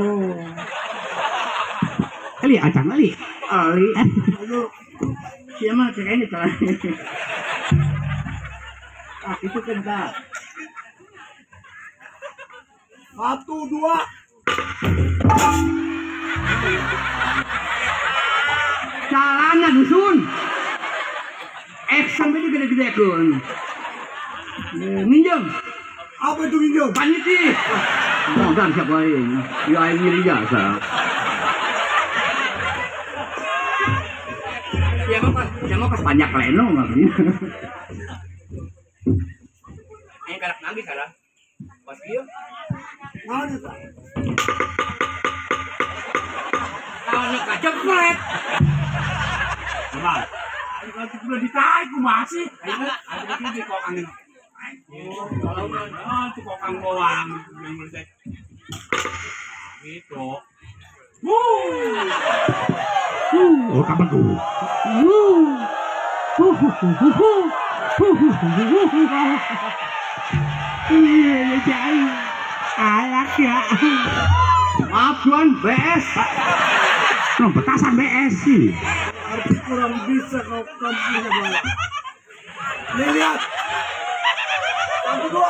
Ali, acang ali. Ali. Aduh. Siapa cek ini tolong. Ah, itu kan tak. 1, 2. Calana dusun. Action itu gede-gede kun. Minjem. Apa itu minjem? Paniti. Oh, dan siapa ini? Ya ini jasa. Siapa pas banyak leno maksudnya. Ini karak nangis salah. Pas dia. Mana tak? Tahun kajepret. Emang. Ayo udah ditarik masih. Ayo, ayo di kokang ini. Kalau itu kokang doang yang meledak. Gitu. Wuh. Oh, kapan tuh? Iya, ya, alak ya. Maaf tuan, BS. Loh, petasan BS sih. Arti kurang bisa kau kamu punya. Nih lihat. 1, 2.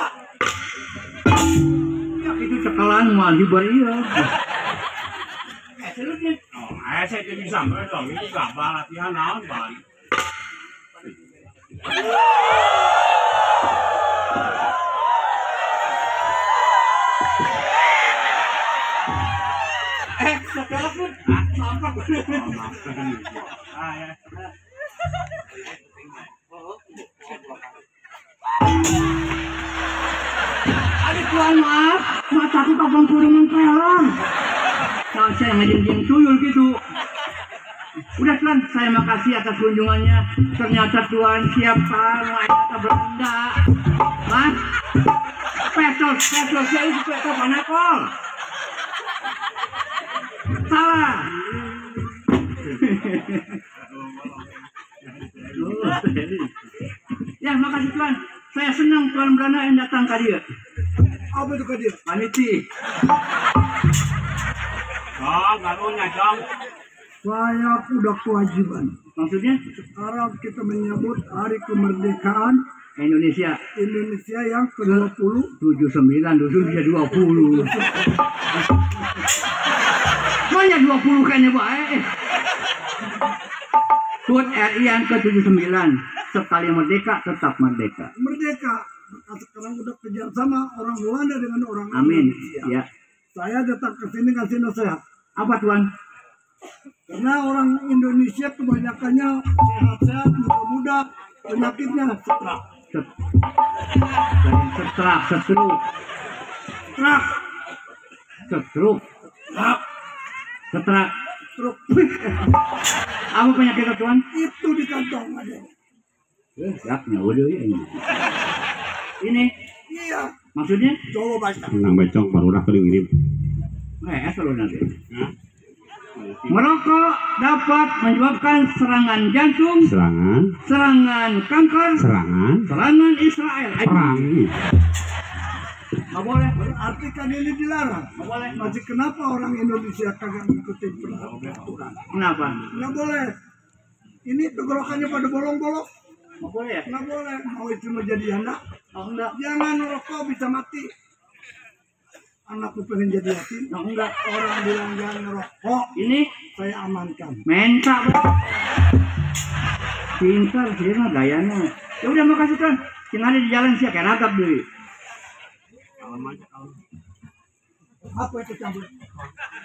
Ya itu cekelan mah di bar iya. Oh, saya jadi sampai dong. Itu gak latihan naon, Bang. Sekelok pun. Aduh tuan, maaf, takut abang kurungan pelon. Kalau saya ngajin tuyul gitu. Udah Tuan, saya makasih atas kunjungannya. Ternyata Tuan siapa mau kata Belanda. Mas, petrol, saya itu petrol panakol. Salah. Ya, makasih Tuan. Saya senang Tuan Belanda yang datang ke dia. Apa itu ke dia? Paniti. Oh, garunya dong. Saya udah kewajiban. Maksudnya? Sekarang kita menyambut Hari Kemerdekaan Indonesia. Indonesia yang ke-20. 79, dulu bisa 20. Banyak 20 kayaknya, Pak. HUT RI yang ke-79. Sekali merdeka, tetap merdeka. Merdeka. Sekarang udah kejar sama orang Belanda dengan orang Amin. Indonesia. Ya. Saya datang ke sini ngasih nasihat. Apa Tuan? Karena orang Indonesia kebanyakannya sehat-sehat, muda-muda, penyakitnya stroke. Stroke. Stroke. Stroke. Stroke. Apa penyakitnya Tuan? Itu di kantong ada. Yaknya udah ini. Ini? Iya. Maksudnya? Coba baca. Nang becong baru udah kering ngirim. Selalu nanti. Merokok dapat menyebabkan serangan jantung, serangan kanker, serangan Israel. Perang. Nggak boleh. Berarti kan ini dilarang. Nggak boleh. Masih kenapa orang Indonesia kagak ngikutin peraturan? Kenapa? Nggak boleh. Ini tenggorokannya pada bolong-bolong. Nggak boleh ya? Nggak boleh. Mau itu menjadi anak? Oh, enggak. Jangan merokok bisa mati. Anakku pengen jadi yatim. No, enggak. Orang bilang jangan ngerokok. Ini saya amankan. Menta. Pintar sih mah gayanya. Ya udah makasih Tuan. Tinggal di jalan sih kayak ragap dulu. Apa itu campur?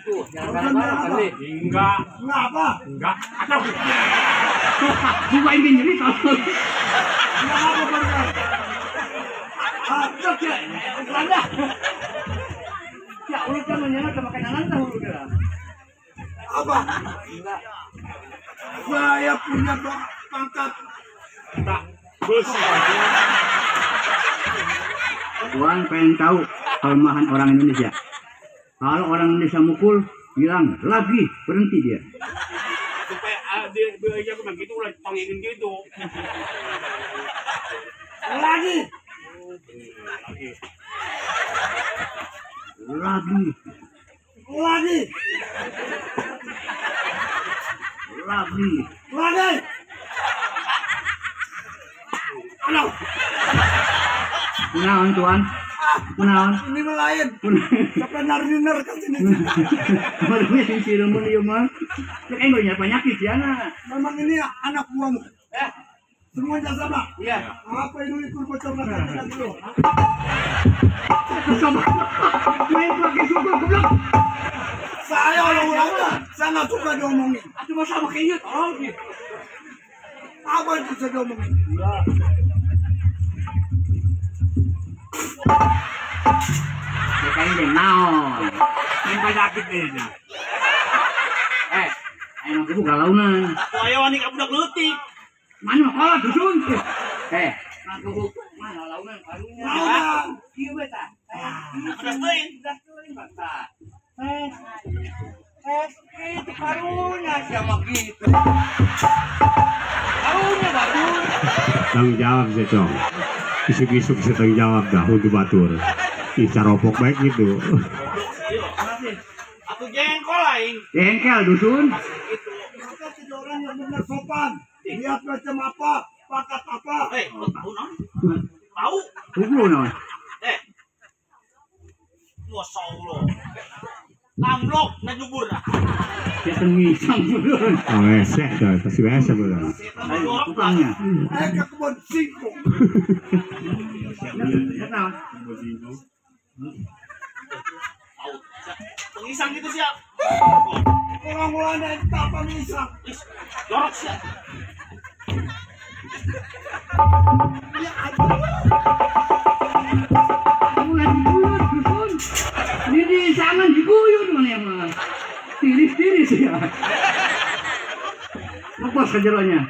Tuh, jangan apa? Enggak. Enggak apa? Enggak. Atau buka ini nyeri takut. Enggak apa barusan. Ah, cok ya. Belanda. Ya, urutnya menyerang sama kenalan tahu udah. Apa? Enggak. Saya punya pangkat. Tak. Bos. Tuan pengen tahu kelemahan orang Indonesia. Kalau orang Indonesia mukul, bilang lagi, berhenti dia. Supaya dia dia aku bilang gitu, ulah pangingin gitu. Lagi. Lagi. Lagi. Lagi. Lagi. Lagi. Aduh. Kunaon Tuan? Kunaon? Ini mah lain. Sampai nariner ke sini. Barunya sing siremun ieu mah. Cek enggo nya penyakit ya na. Memang ini anak buahmu. Semuanya sama. Iya. Apa ini ikut bocor lagi dulu? Sama. Main pakai suku goblok. Saya orang Belanda, saya nggak suka diomongin. Cuma sama kayak tolong gitu. Apa itu saya diomongin? Iya. Kayaknya naon. Ini penyakit ini. Ayo kudu galaunan. Ayo wani ka budak leutik. Mana kolot dusun. Aku mana launan karunya. Launan. Kieu we tah. Pedas teuing. Pedas teuing bangsa. Itu karunya siapa gitu. Karunya bagus. Tanggung jawab sih, Cong. Isuk-isuk saya tanggung jawab dah untuk batur. Ih, caropok baik gitu. Aku jengkol lain. Jengkel dusun. Maka tidak orang yang benar sopan. Lihat macam apa, pakat apa. Tahu non? Tahu? Tahu non? Masya Allah. Tamlok na jubur. Ya tengisang dulu. Oh, esek dah, pasti biasa belum. Tukangnya. Ke kebun singkong. Pengisang gitu siap. Orang Belanda itu apa pengisang? Jorok siap. Ya aduh. Mulai bulat dusun. sih ya. Ngepos ke jeronya.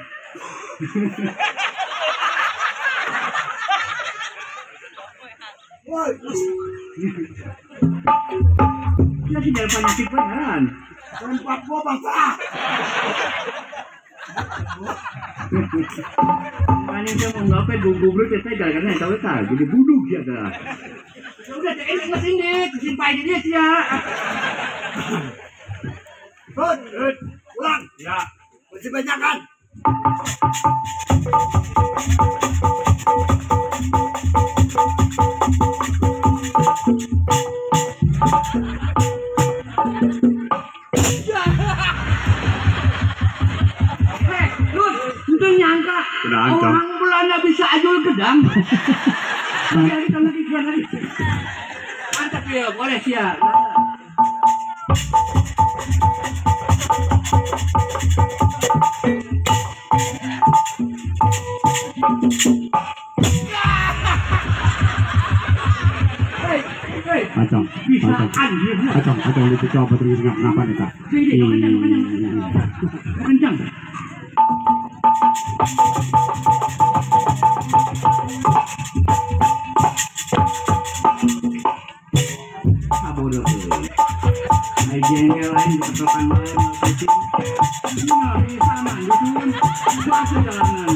Woi, dia sih jangan penyakit beneran. Tempat gua basah. Makanya saya mau ngapain gugup saya gara-gara tahu tak jadi buduk ya dah. Udah ini nggak sini, kesimpai dia sih ya. Bud, pulang. Ya. Masih banyak kan? Itu nyangka orang Belanda bisa ajul gedang. Lagi. Mantap ya, boleh sih ya. Acong, acong, acong itu coba terus ngapa nih kak? Kencang. Bodoh tuh. Jengkel lain diketokan lain kecil. Nah, sama gitu. Puasa jalanan.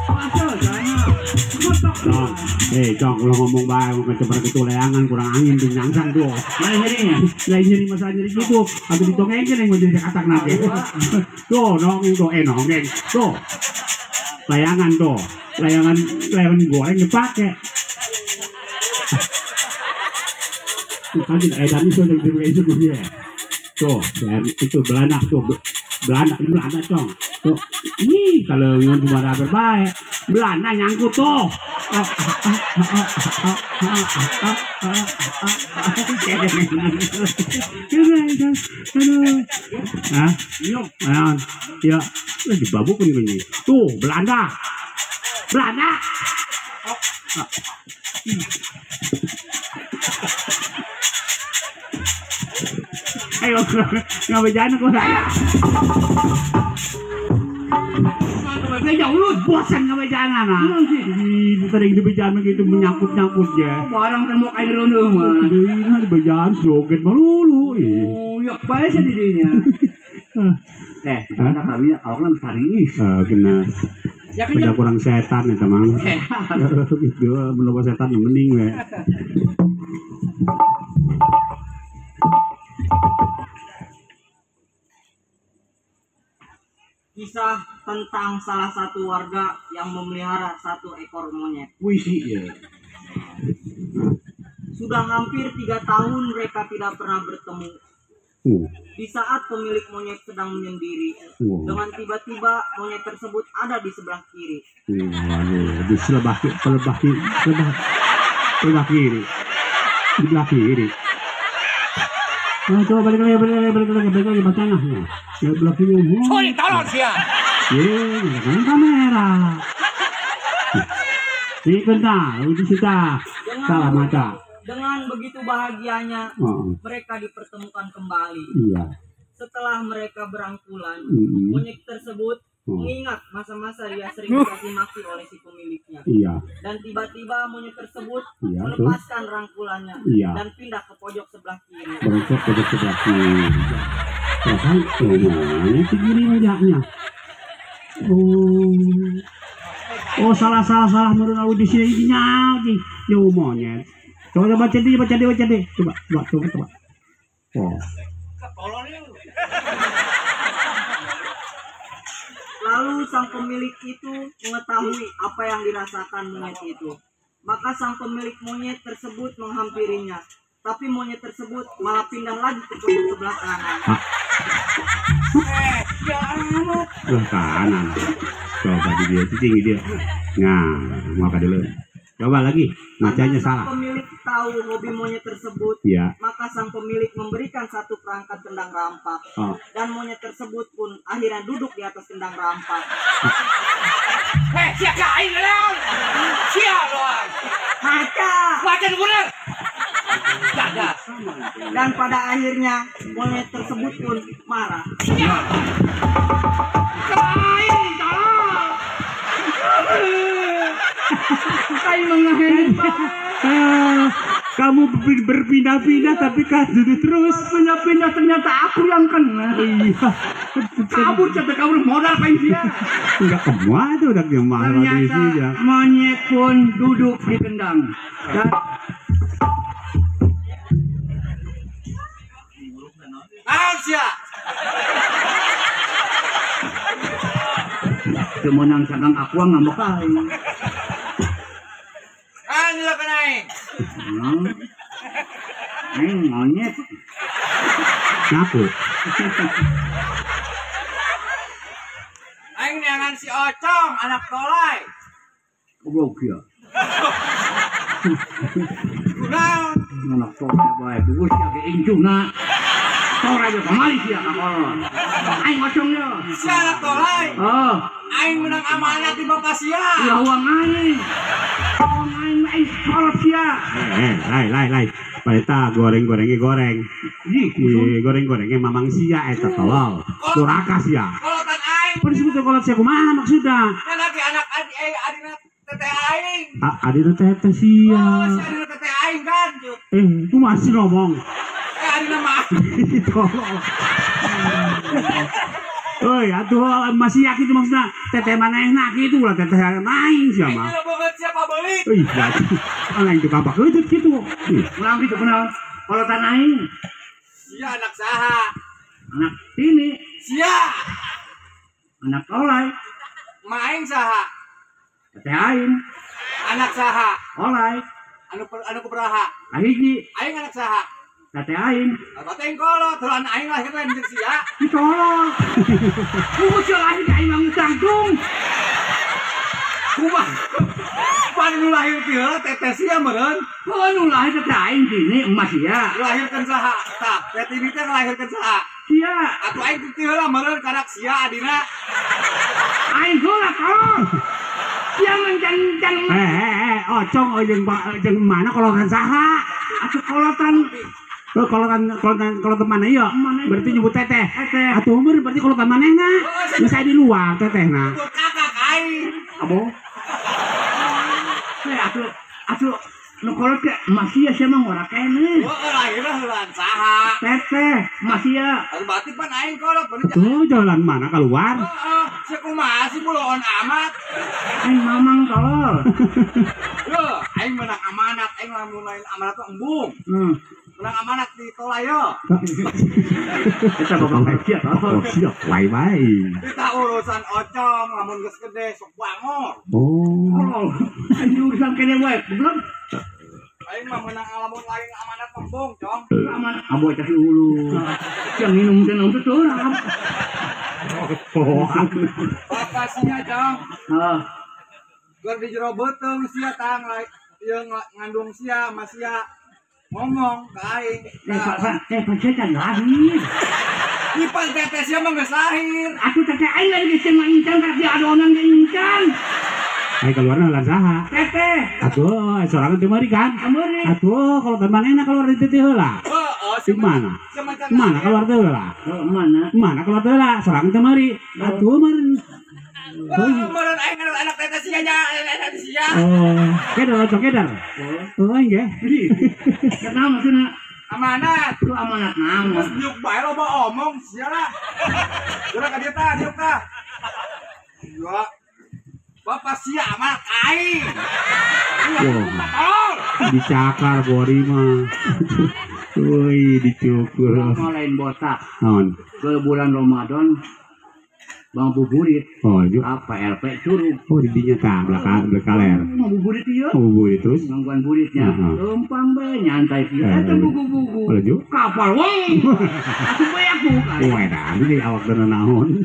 Puasa jalanan. Cong, kalau ngomong bae mau kecebar gitu leangan kurang angin tuh nyangsang tuh. Lain nyerinya. Lain nyeri masa nyeri gitu. Atau ditongengkeun yang jadi katak nanti. Tuh, nongeng tuh, nongeng. Tuh. Layangan tuh. Layangan layangan goreng dipakai. Tuh kan edan itu yang itu dia. Tuh, itu belanak tuh. Belanda, Belanda cong. Tuh, ih kalau yang cuma berbaik, Belanda nyangkut tuh. Hah? Ya, dibabukin ini. Tuh, Belanda. Belanda. Ayo, nggak berjalan kok saya. Jauh lu bosan nggak berjalan ah. Tadi di berjalan gitu menyangkut-nyangkut ya. Barang tembok air dulu mah. Ini berjalan joget melulu. Oh, ya bae sendirinya. Karena kami awalnya serius. Kena. Ya beda kurang setan ya teman. Gitu, mencoba setan yang mending we. Kisah tentang salah satu warga yang memelihara satu ekor monyet. Wih, iya. Sudah hampir 3 tahun mereka tidak pernah bertemu. Di saat pemilik monyet sedang menyendiri, dengan tiba-tiba monyet tersebut ada di sebelah kiri. Waduh, di sebelah kiri. Di sebelah kiri. Nah, coba balik lagi bacanya. Ya belah kiri. Sorry, tolong sih ya. Iya, kan kamera. Ini kena, udah kita salah mata. Dengan begitu bahagianya, mereka dipertemukan kembali. Iya. Setelah mereka berangkulan, monyet tersebut mengingat masa-masa dia sering dicaci maki oleh si pemiliknya. Iya. Dan tiba-tiba monyet tersebut melepaskan rangkulannya dan pindah ke pojok sebelah kiri. Berangkat pojok sebelah kiri. Perasaan, monyet ke kiri ajaknya. Oh, salah menurut aku di sini nyaki. Yo monyet. Coba baca deh. Coba. Oh. Lalu sang pemilik itu mengetahui apa yang dirasakan monyet itu. Maka sang pemilik monyet tersebut menghampirinya. Tapi monyet tersebut malah pindah lagi ke pojok sebelah kanan. Sebelah kanan. Coba di dia, tinggi dia. Nah, mau apa dulu? Coba lagi, macanya salah. Pemilik tahu hobi monyet tersebut, maka sang pemilik memberikan satu perangkat kendang rampak. Dan monyet tersebut pun akhirnya duduk di atas kendang rampak. Hei, siapa aing leong? Siapa doang? Maca. Maca bener. Dadah. Dan pada akhirnya monyet tersebut pun marah. Kamu berpindah-pindah tapi kan duduk terus. Pindah-pindah ternyata aku yang kena. Iya. Kabur cetek kabur modal pengen dia. Enggak kemana tuh udah gimana. Ternyata monyet pun duduk di kendang. Dan Asia. Kemenang sagang aku ngambek aing. Anila ka aing. Aing monyet. Ngaku. Aing neangan si Ocong anak tolai. Goblok ya. Kunaon? Anak tolai bae geus sia ge incuna. Tolai ge kamari sia ka kolot. Aing Ocong ye. Si anak tolai. Oh. Aing menang amanat di bapak sia. Ya uang aing. Uang aing aing kolot sia. Lai. Pareta goreng-gorengnya goreng. Ih, goreng-gorengnya mamang sia eta tolol. Duraka sia. Kolotan aing. Pan disebut kolot sia kumaha maksudna? Kan lagi anak adi adina teteh aing. Adina teteh sia. Oh, si adina teteh aing kan. Ku masih ngomong. Adina mah. Tolol. Oi, atuh masih yakin itu maksudna teteh manehna kitu lah teteh aing sia mah. Aing banget siapa beli? Ih, berarti aing tukang bakeut kitu. Ulang kitu kunaon? Kolotan aing. Sia anak saha? Anak tini. Sia. Anak olai. Ma aing saha? Teteh aing. Anak saha? Olai. Anu anu kubaraha? Kahiji. Aing anak saha? Teteh aing. Berarti aing kolot, terus aing lahir lain jeung sia. Ditolong. Kumaha sia lahir aing mah tanggung. Kumaha? Pan nu lahir ti heula teteh sia meureun. Oh nu lahir teteh aing tini emas sia. Lahirkeun saha? Tah, teteh ini teh ngalahirkeun saha? Sia. Atuh aing ti heula meureun karak sia adina. Aing heula tolong. Sia mencang-cang. Ocong jeung mana kolotan saha? Atuh kolotan. Oh, kolotan mana iya? Berarti nyebut teteh. Atuh umur berarti kolotan manehna. Geus aya di luar tetehna. Kakak aing. Abo. Atuh nu kolot ke masih sia mah ngora keneh. Heeh, lahirna heulaan saha? Teteh, masih ya. Atuh berarti pan aing kolot. Tuh jalan mana keluar? Heeh, sia kumaha sih buloon amat. Aing mamang tolol. Heuh, aing menang amanat, aing lamun lain amanat mah embung. Menang amanat di tolayo. Eta bapak siap. Oh, siap. Wae-wae. Kita urusan Ocong lamun geus gede sok bangor. Oh. Aing urusan kene wae, belum. Aing mah menang lamun lain amanat embung, Cong. Amanat abo eta si hulu. Yang minum teh naon teh torap. Bapak sia, Cong. Heeh. Keur di jero beuteung sia tang ieu ngandung sia mah sia. Ngomong ke aing. Pak lahir. Ipan teteh sia mah geus lahir. Atuh teteh aing lagi geus mah incan karek di adonan ge incan. Aing keluarna heula saha? Teteh. Atuh sorangan teu meuri kan? Meuri. Atuh kalau teh manehna keluar di teteh heula. Heeh, si mana? Mana keluar teh heula? Heeh, mana? Mana keluar teh heula? Sorangan teu meuri. Atuh meureun. Meureun aing anak teteh sia nya, anak sia. Oh, kedar ocong kedar. Oh, aing ge. Kenapa maksudna? Amanat. Itu amanat naon? Geus diuk bae loba omong sia lah. Geura ka dieu tah, diuk tah. Iya. Bapak sia amanat aing. Wah. Dicakar bori mah. Woi, dicukur. Urang lain botak. Naon? Ke bulan Ramadan Bang Buburit. Oh, juga. Apa LP Curug. Oh, di dinya tah belakang bekaler. Ngabuburit ieu. Ngabuburit terus. Gangguan buritnya. Lempang bae nyantai kieu. Eta bugu-bugu. Kapal wong. Atuh bae aku. Oh, edan di awak teu naon.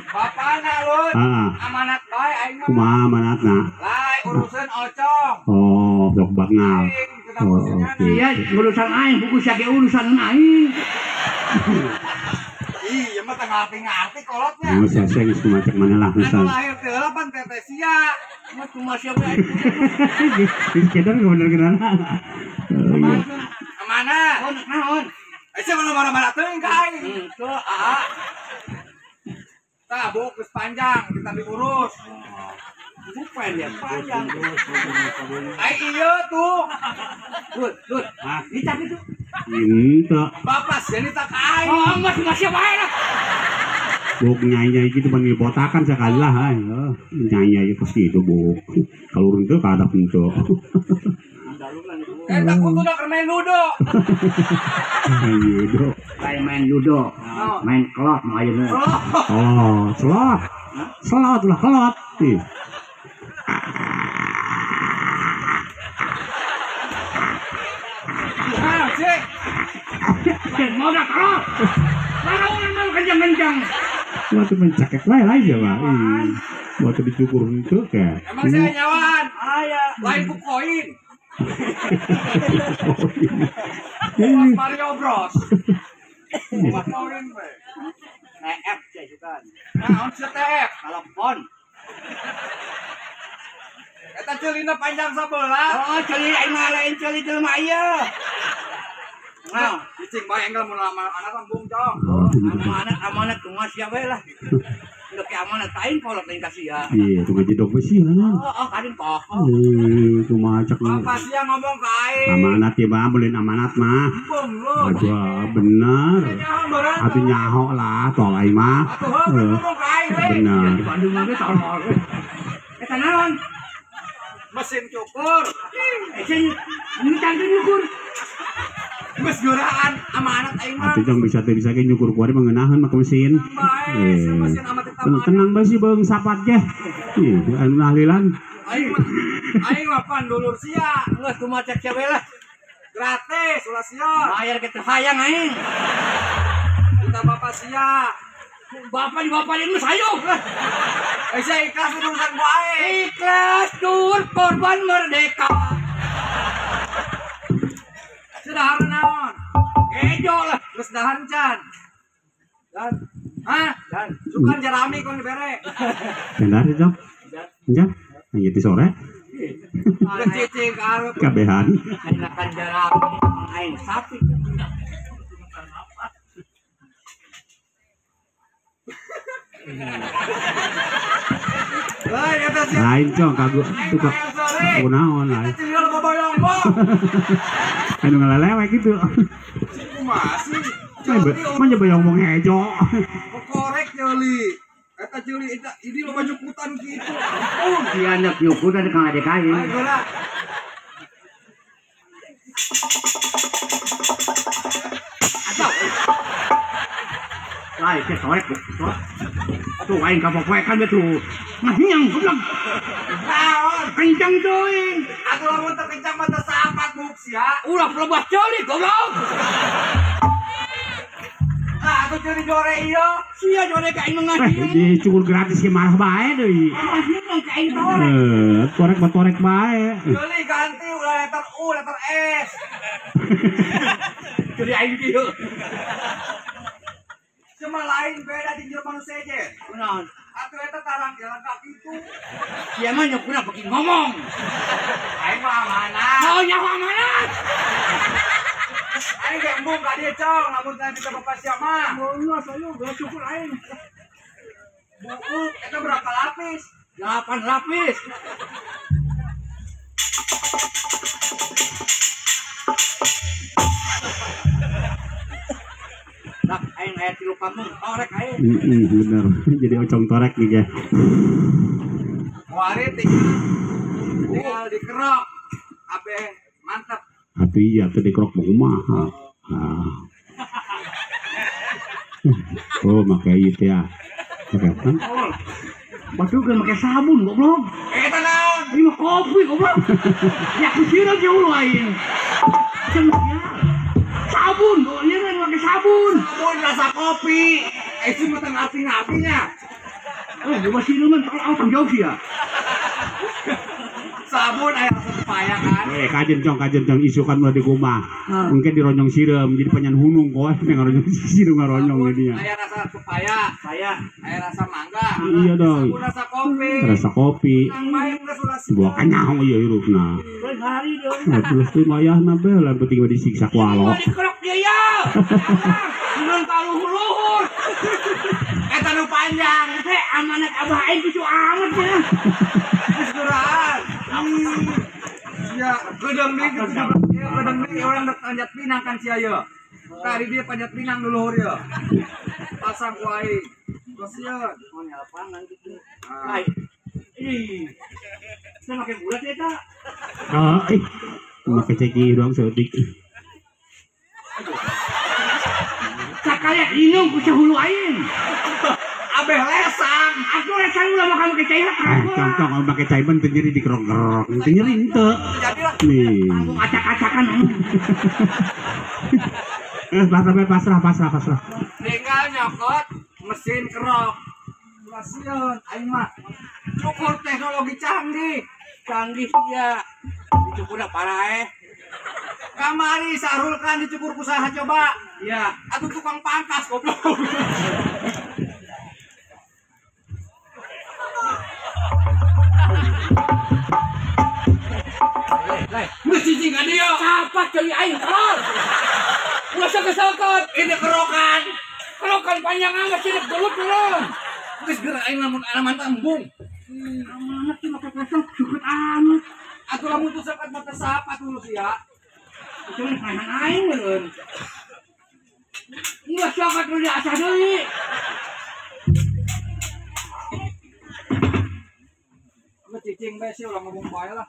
Bapana lun. Amanat bae aing mah. Kumaha amanatna? Lain urusan Ocong. Oh, sok bangal. Oh, oke. Iya, urusan aing buku sia ge urusan aing. Iya mah teu ngarti-ngarti kolotnya. Geus seseng geus kumaha cek mana lah Anu misal. lahir teh heula pan teteh sia. Mah kumaha sia bae. Geus kedar bener kenana. Amanat. Oh, naon? Eh, sia marah-marah teuing ka aing. Henteu, aa. Tah, buuk geus panjang, kita diurus. Bukan ya panjang. Ai ieu tuh. Dut, dut. Dicap itu. Henteu. Bapak sia nita ka aing. Oh, mas masih bae lah. Buuk nyai-nyai gitu panggil botakan sekali lah. Nyai-nyai pasti itu buuk. Kalau henteu kadap henteu. Eta kuduna keur main ludo. Main ludo. Kayak main ludo, main kelot mau ayeuna. Oh, selot. Selot lah kelot. Ih. Ah, cek. Cek mau dah kelot. Mana orang kencang-kencang. Waktu mencakek lain aja, Pak. Waktu dicukur itu kayak. Emang saya nyawaan. Aya, lain ku koin. Mas Mario Bros. Mas koin we. TF cek juga. Nah, on TF, telepon. Eta ceulina panjang sabelah. Oh, ceuli aing mah lain ceuli jelema ieu. Nah, cicing bae enggal mun anak lembung cong. Amanat amanat kumaha sia bae lah. Udah ke amanat aing kolot lain ka sia. Iya, tuh ngaji dok besi lah. Oh, kadin poho. Kumaha cek Bapak sia ngomong ka aing. Amanat ya mah, boleh amanat mah. Aduh, bener. Atuh nyaho lah, tol aing mah. Atuh heuh ngomong ka aing we. Bener. Di Bandung mah ge tolol. Eta naon? Mesin cukur. Mesin nu tangtu nyukur. Geus geuraan amanat aing mah. Atuh jang bisa teh bisa ge nyukur kuari mengenahan mah mesin. Tenang bae sih beung sapat ge. Ih, anu ahlilan. Aing mah aing mah pan dulur sia. Geus kumaha cek sia we lah. Gratis ulah sia. Bayar ke teu hayang aing. Kita bapak sia. Bapak di bapak ini sayup lah. Eh sia ikhlas urusan gua aing. Ikhlas dur korban merdeka. Sudah naon? Kejo lah. Geus dahan can. Dan hah? Dan sukan jarami kon dibere. Benar itu. Ya. Yang sore. Geus cicing ka areup. Kabehan. Enakan jarami aing sapi. Lain cong kagu tukang kunaon lain. Anu ngalelewek gitu. Kumaha sih? Mah bayang ngomong hejo. Korek jeuli. Eta jeuli eta ini loba nyukutan kitu. Ampun. Sia anak nyukutan ka ngadek aing. Ayo geura. Atau. Lain teh torek. Tuh aing ka popoekan we tuh. Ngahiang goblok. Naon? Kencang teuing. Atuh lamun teu kencang mah teu sapat buk sia. Ulah pelebah ceuli goblok. Ah, atuh ceuli jore ieu. Sia jore ka aing ngahiang. Dicukur gratis ge marah bae deui. Ngahiang ka aing torek. Torek mah torek bae. Ceuli ganti ulah letter U, letter S. Ceuli aing kieu. Cuma lain beda di jelema nu sejen. Kunaon? Atuh eta tarang jalan kaki itu. Sia mah nyukuna beuki ngomong. Aing mah amanat. Oh, nyaho amanat. Aing ge embung ka dieu cong, lamun teh kita bapak sia mah. Geus ayo geus cukur aing. Buuk eta berapa lapis? 8 lapis. Dak aing aya tilu kampung torek aing. Bener. Jadi ocong torek nih ya. Kuari tinggal dikerok. Abe mantap. Atuh iya teh dikerok mah kumaha. Ah. Oh, make ieu teh ya. Oke, kan? Batu kan make sabun goblok. Eta naon? Ini mah kopi goblok. Ya kusira ge ulah aing. Sabun, ieu kan make sabun. Sabun rasa kopi. Eh sih mah teu ngarti-ngartinya. Eh, gua sih man tolong tanggung jawab sih ya. Sabun aya rasa pepaya kan. Kajen cong isukan ulah dikumah. Mungkin dironyong sireum jadi panyan hunung koe ngaronyong sireum ngaronyong jadinya. Aya rasa pepaya, aya rasa mangga. Iya dong. Sabun rasa kopi. Rasa kopi. Buah kenyang ieu hirupna. Hari deui. Nah, terus teh mayahna be lah penting mah disiksa ku alo. Dikerok dia ya. Mun kaluhur-luhur. Eta nu panjang. Teh amanat abah aing cucu amat ya. Geus geuraan. Sia geudeng deui kitu. Ieu geudeng deui urang rek panjat pinang kan sia ieu. Tadi dia panjat pinang dulu ieu. Pasang ku aing. Kasihan. Oh lapangan gitu. Ai. Ih. Saya make bulat ya ta. Ah, make ceki doang saeutik. Sakaya inung ku sahulu aing. Abeh lesang. Aku lesang ulah makan make cai lah. Cong make cai ban teu nyeri dikerok-kerok. Teu nyeri henteu. Nih. Tanggung acak-acakan. Pasrah. Tinggal nyokot mesin kerok. Kasihan aing mah. Cukur teknologi canggih. Canggih sia. Dicukurna parah. Kamari Sarul kan dicukur ku saha coba? Iya. Atuh tukang pangkas goblok. Geus cicing ka dieu. Sapat ceuli aing tolol. Ulah sakesakeun. Ini kerokan. Kerokan panjang amat sih gelut belum. Geus geura aing lamun amanat embung. Amanat sih make pesong cukup amat. Atuh lamun teu sapat mah teu sapat dulu sia. Cuman nahan aing meureun. Geus sapat nu diasah deui. Geus cicing bae sih ulah ngomong bae lah.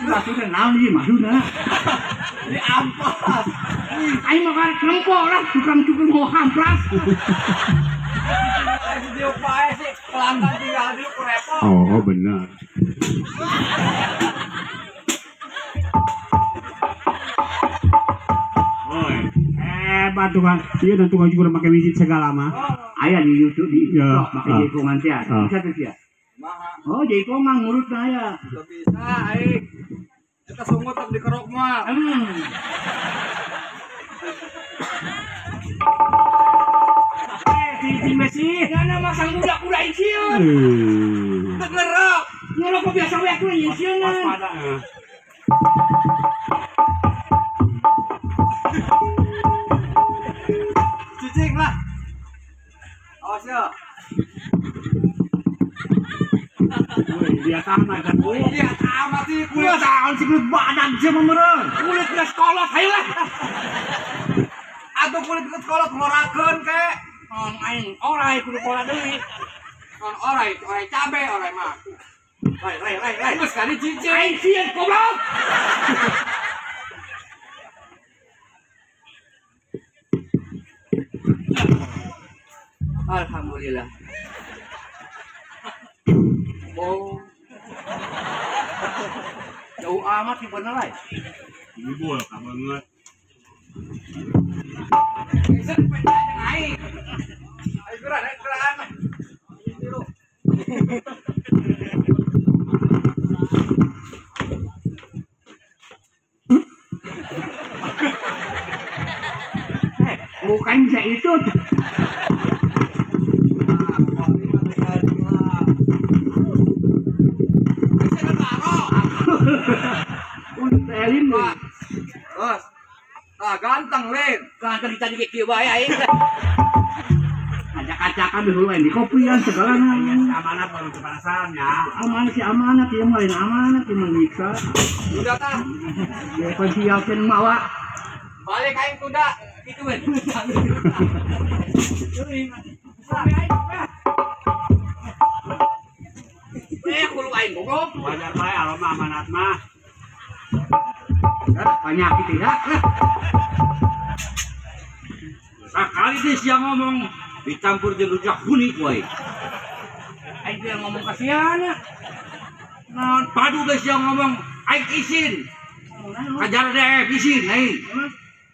Maksudnya naon ieu maksudna? Di ampas. Aing mah karek nempo lah tukang cukur mau hamplas. Aing dieu pae sih pelanggan tinggal dieu ku repot. Oh, benar. Oi, hebat tukang. Ieu dan tukang cukur make mijit segala mah. Aya di YouTube di TikTok make jaipongan teh. Bisa tuh sia. Oh, jaipongan ngurutna aya. Teu bisa aing. Eta sungut teu dikerok mah. Cicing besi. Ngana mah sang budak-budak sieun. Teu ngerok. Ngerok kok biasa we atuh sieun. Waspada. Cicing lah. Awas ya. Woi, biasa amat kan. Biasa amat sih kulit tahun sih kulit badan sih meureun. Kulit geus kolot hayu lah. Atuh kulit geus kolot ngorakeun ke. Non aing orai kudu pola deui. Non orai, orai cabe orai mah. Rai rai rai. Geus kali cicing. Aing sieun goblok. Alhamdulillah. Oh. Jauh amat sih bener lah. Ini bol banget. Geus penjajang aing. Ayo gerak, ayo gerak. Tiru. Bukan bisa itu. Bos. Ah, ganteng, Lin. Ganteng ditadi kieu bae aing. Acak-acakan dulu di kopian segala amanat baru kepanasan ya. Amanat sih amanat ieu mah lain amanat ieu mah nyiksa. Udah tah. Ya pan siapkeun mawa. Balik aing tunda kitu we. Kulo aing goblok. Wajar bae aroma amanat mah. Penyakit tidak lah. Sakali teh sia ngomong dicampur jeung rujak huni ku aing. Aing teh ngomong ka siana. Naon padu geus sia ngomong aing isin. Kajar deh isin aing.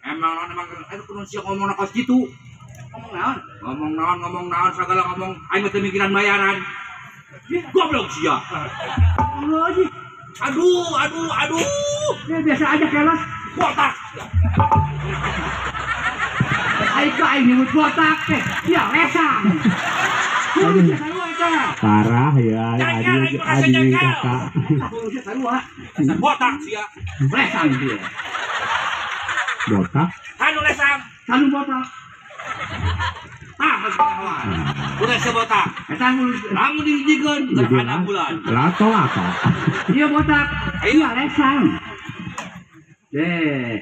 Emang naon emang aing kudu sia ngomong kos kitu. Ngomong naon? Ngomong naon, ngomong naon segala ngomong aing mah teu mikiran bayaran. Goblok sia. Aduh, aduh, aduh. Ya biasa aja kelas. Botak. Aing ka aing nyebut botak teh. Ya lesang. Parah ya, adi adi kakak. Botak sia. Lesang dia. Botak? Anu lesang. Anu botak. Ah, masih kawan. Udah sebotak. Eta lamun dihijikeun gerhana bulan. Lato lato. Iya botak. Iya lesang. Deh.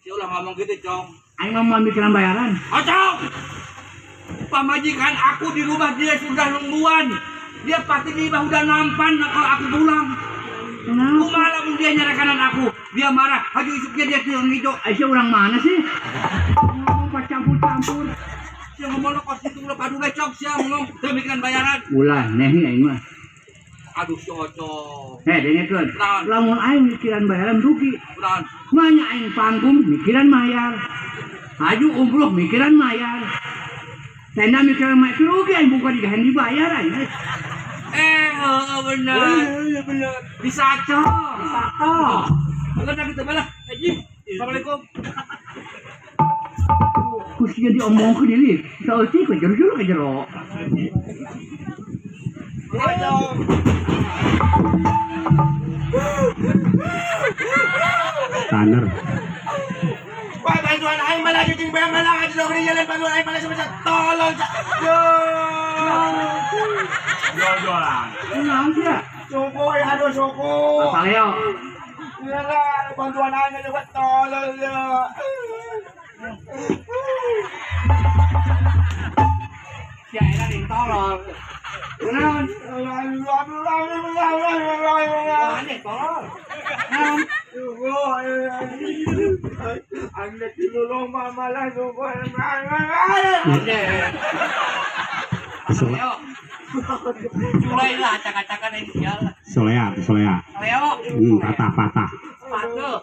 Si ulah ngomong gitu, Cong. Aing mah mikiran bayaran. Ocong. Pamajikan aku di rumah dia sudah nungguan. Dia pasti di rumah udah nampan kalau aku pulang. Kumaha lamun dia nyarekanan aku, dia marah, haju isuknya dia tiang hijau. Aisyah orang mana sih? Ngomong campur-campur. Sia ngomong kos itu ulah padu lecok sia ngomong teu mikiran bayaran. Ulah neh aing mah. Aduh si Ocong. Heh dengekeun. Lamun aing mikiran bayaran rugi. Naon? Manya aing panggung mikiran mayar. Haju umroh mikiran mayar. Tenda mikiran mayar rugi aing buka digahan dibayar aing. Eh, benar. Iya benar. Bisa cong. Bisa toh. Enggak kita malah. Haji. Assalamualaikum. Kusinya diomongkeun deui. Saeutik we jero-jero ka jero. Tanner. Wah, bantuan aing malah jeung bayang malah aja dong jalan bantuan aing malah sebesar tolong. Jol-jolan. Naon sia? Suku ya aduh suku. Bapak Leo. Iya lah, bantuan aing juga tolol ya. Sia era yang tolol. Naon? Aneh tolol. Naon? Anda dilolong malah suku. Leo. Mulailah acak-acakan ini sial. Solea, solea. Leo. Patah, patah.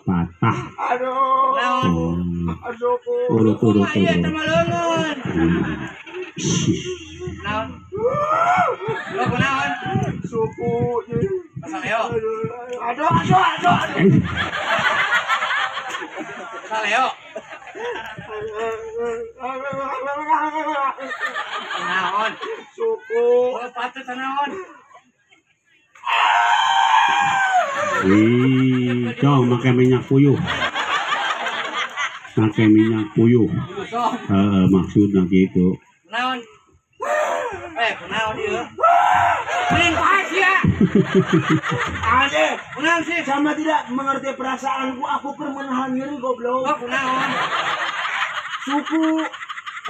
Patah. Aduh. Naon? Urut, urut, Iya, urut. sama leungeun. Naon? Lo kunaon? Suku. Masa Leo? Aduh, aduh, aduh. Masa Leo? Naon? Suku. Oh, patut naon? Wih, cong pakai minyak puyuh. Pakai minyak puyuh. Heeh, maksudnya gitu. Naon? Eh, kunaon ieu? Mending pas ya. Ade, kunaon sih? Sama tidak mengerti perasaanku, aku keur menahan nyeri goblok. Oh, kunaon? Suku.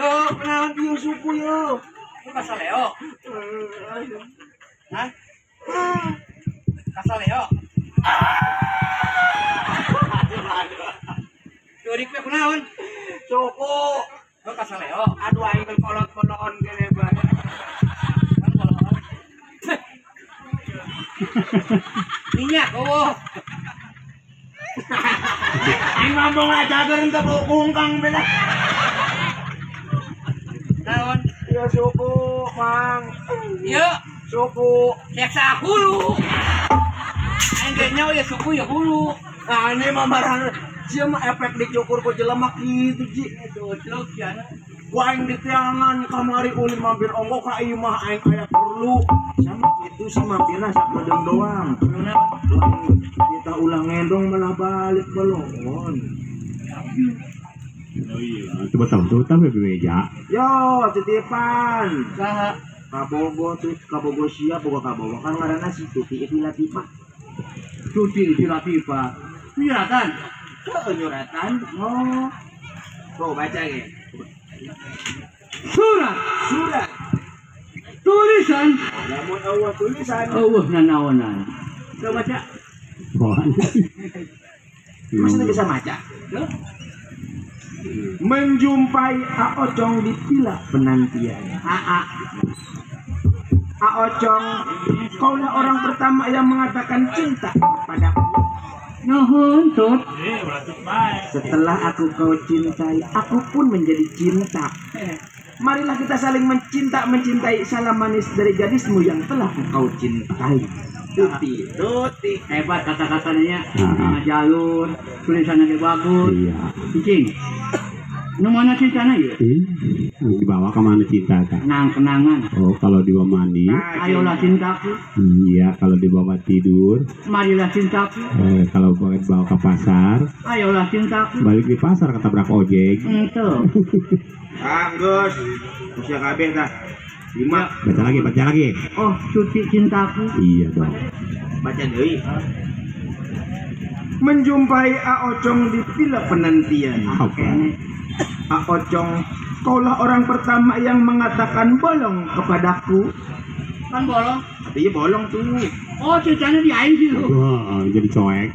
Oh, kunaon ieu suku ieu? Lu kasa Leo? Hah? Kasa Leo? Curik we kunaon? Suku. Lu kasa Leo? Aduh aing kolot-kolon kene bae. Kan kolot. Minyak eueuh. Aing ngomong aja keur teu kungkang bela. Naon? Ya suku, Mang. Ieu suku. Seksa hulu. Aing ge nyaho ya suku ya hulu. Nah, ini mah marah. Sia mah efek dicukur ku jelema kitu, Ji. Goblok ya. Ku aing di tiangan kamari ulin mampir ongko ka imah aing aya perlu. Sama itu sama mampirna sakedeung doang. Kita ulang ngendong malah balik belon. Oh iya, coba tahu, coba tahu bebeja. Yo, titipan. Saha? Kabogo tuh, kabogo sia, boga kabogo kan ngaranna si Tuti Iti Latifah. Tuti Iti Latifah. Nyuratan. Heeh, nyuratan. Oh. Tuh baca ge. Surat, surat. Tulisan. Lamun eueuh tulisan. Eueuh nanaonan. Coba baca. Maksudnya bisa baca? Menjumpai Aocong di pila penantian. AA. Aocong, kaulah orang pertama yang mengatakan cinta padaku. Nuhun tut. Setelah aku kau cintai, aku pun menjadi cinta. Marilah kita saling mencinta, mencintai salam manis dari gadismu yang telah engkau cintai. Tuti, tuti. Hebat kata-katanya. Jalur, tulisannya bagus. Iya. Cicing. Nu mana cintana ya? Dibawa ke mana cinta kan? Kenang-kenangan. Oh, kalau dibawa mandi. Ayolah cintaku. Iya, kalau dibawa tidur. Marilah cintaku. Kalau bawa ke pasar. Ayolah cintaku. Balik di pasar ketabrak ojek. Itu. Ah, Gus. Usia kabeh dah. 5. Baca lagi, baca lagi. Oh, cuti cintaku. Iya dong. Baca deui. Menjumpai A Ocong di villa penantian. Oke. A Ocong, kaulah orang pertama yang mengatakan bolong kepadaku. Kan bolong? Tapi bolong tuh. Oh, ceritanya di aing sih lu. Oh, jadi cuek.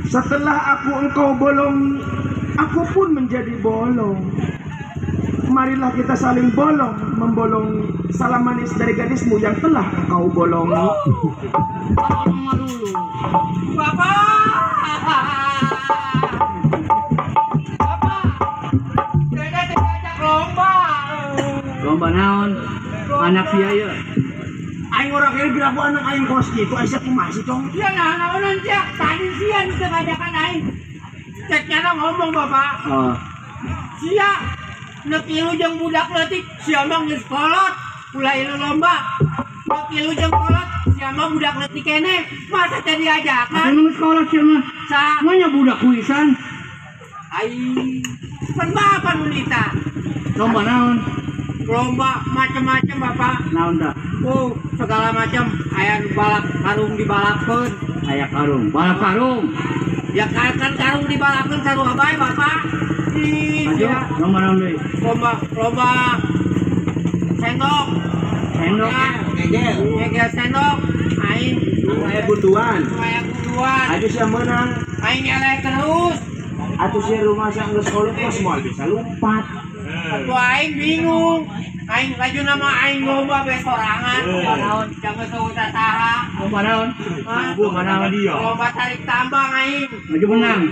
Setelah aku engkau bolong, aku pun menjadi bolong. Marilah kita saling bolong, membolong salam manis dari gadismu yang telah engkau bolongi. Bolong dulu. Bapak. Bapak. Dede diajak lomba. Lomba naon? Anak sia ieu. Aing orang kene bilang aku anak aing kos kitu, Aisyah kumaha sih, Cong? Iya nah, naonan sia. Tadi sia nu teu ngajakan aing. Ceknya ngomong, Bapak. Oh. Sia nek ilu jeung budak leutik sia mah geus kolot ulah ilu lomba. Nek ilu jeung kolot sia mah budak leutik keneh masa teu diajakan. Atuh geus kolot sia mah. Sa mah nya budak kuisan. Ai pan bapak nu nita. Lomba naon? Lomba macam-macam Bapak. Naon tah? Oh, segala macam aya nu balap karung dibalapkeun. Aya karung, balap karung. Ya kan karung dibalapkeun sarua bae Bapak. Iya. Lomba naon deui? Lomba sendok. Sendok. Ngegel. Ngegel sendok. Aing aya gunduan. Aya gunduan. Atuh sia meunang. Aing eleh terus. Atuh sia rumah sia geus kolot mah moal bisa lompat. Atuh aing bingung. Aing laju nama aing lomba be sorangan. Lomba naon? Jangan geus saha. Lomba naon? Lomba naon? Lomba tarik tambang aing. Maju menang.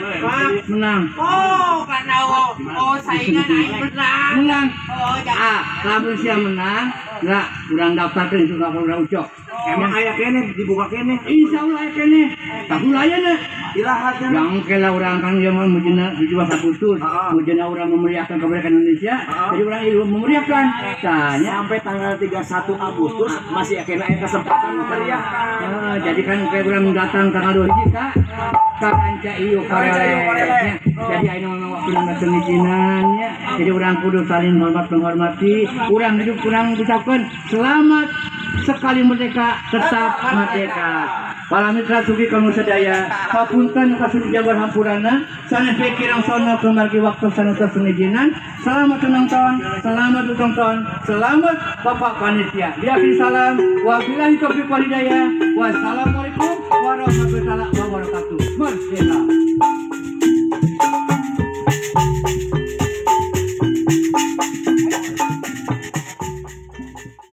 Menang. Oh, karena oh saingan aing menang. Menang. Oh, jangan. Ah, lamun sia menang, enggak urang daftarkeun itu ka urang ucok. Emang aya keneh dibuka keneh. Insyaallah aya keneh. Tahun ayeuna. Irahatnya. Yang kela urang kan ieu mah mujina 17 Agustus, mujina urang memeriahkan kemerdekaan Indonesia. Jadi urang ieu memeriahkan. Tanya sampai tanggal 31 Agustus masih kena aya kesempatan memeriahkan. Jadi kan kayak urang datang tanggal 2 hiji ka Karanca ieu kareleh. Jadi ayeuna memang waktu ngijinan nya. Jadi urang kudu saling hormat menghormati, urang hidup kurang ucapkan selamat sekali merdeka tetap merdeka. Para mitra sugi kamu sedaya, papunten kasudi jabar hampurana, sanes pikirang sono kumargi waktu sanutos pengijinan. Selamat menonton, selamat menonton, selamat Bapak Panitia. Di akhir salam, wabillahi taufiq wal hidayah. Wassalamualaikum warahmatullahi wabarakatuh. Merdeka.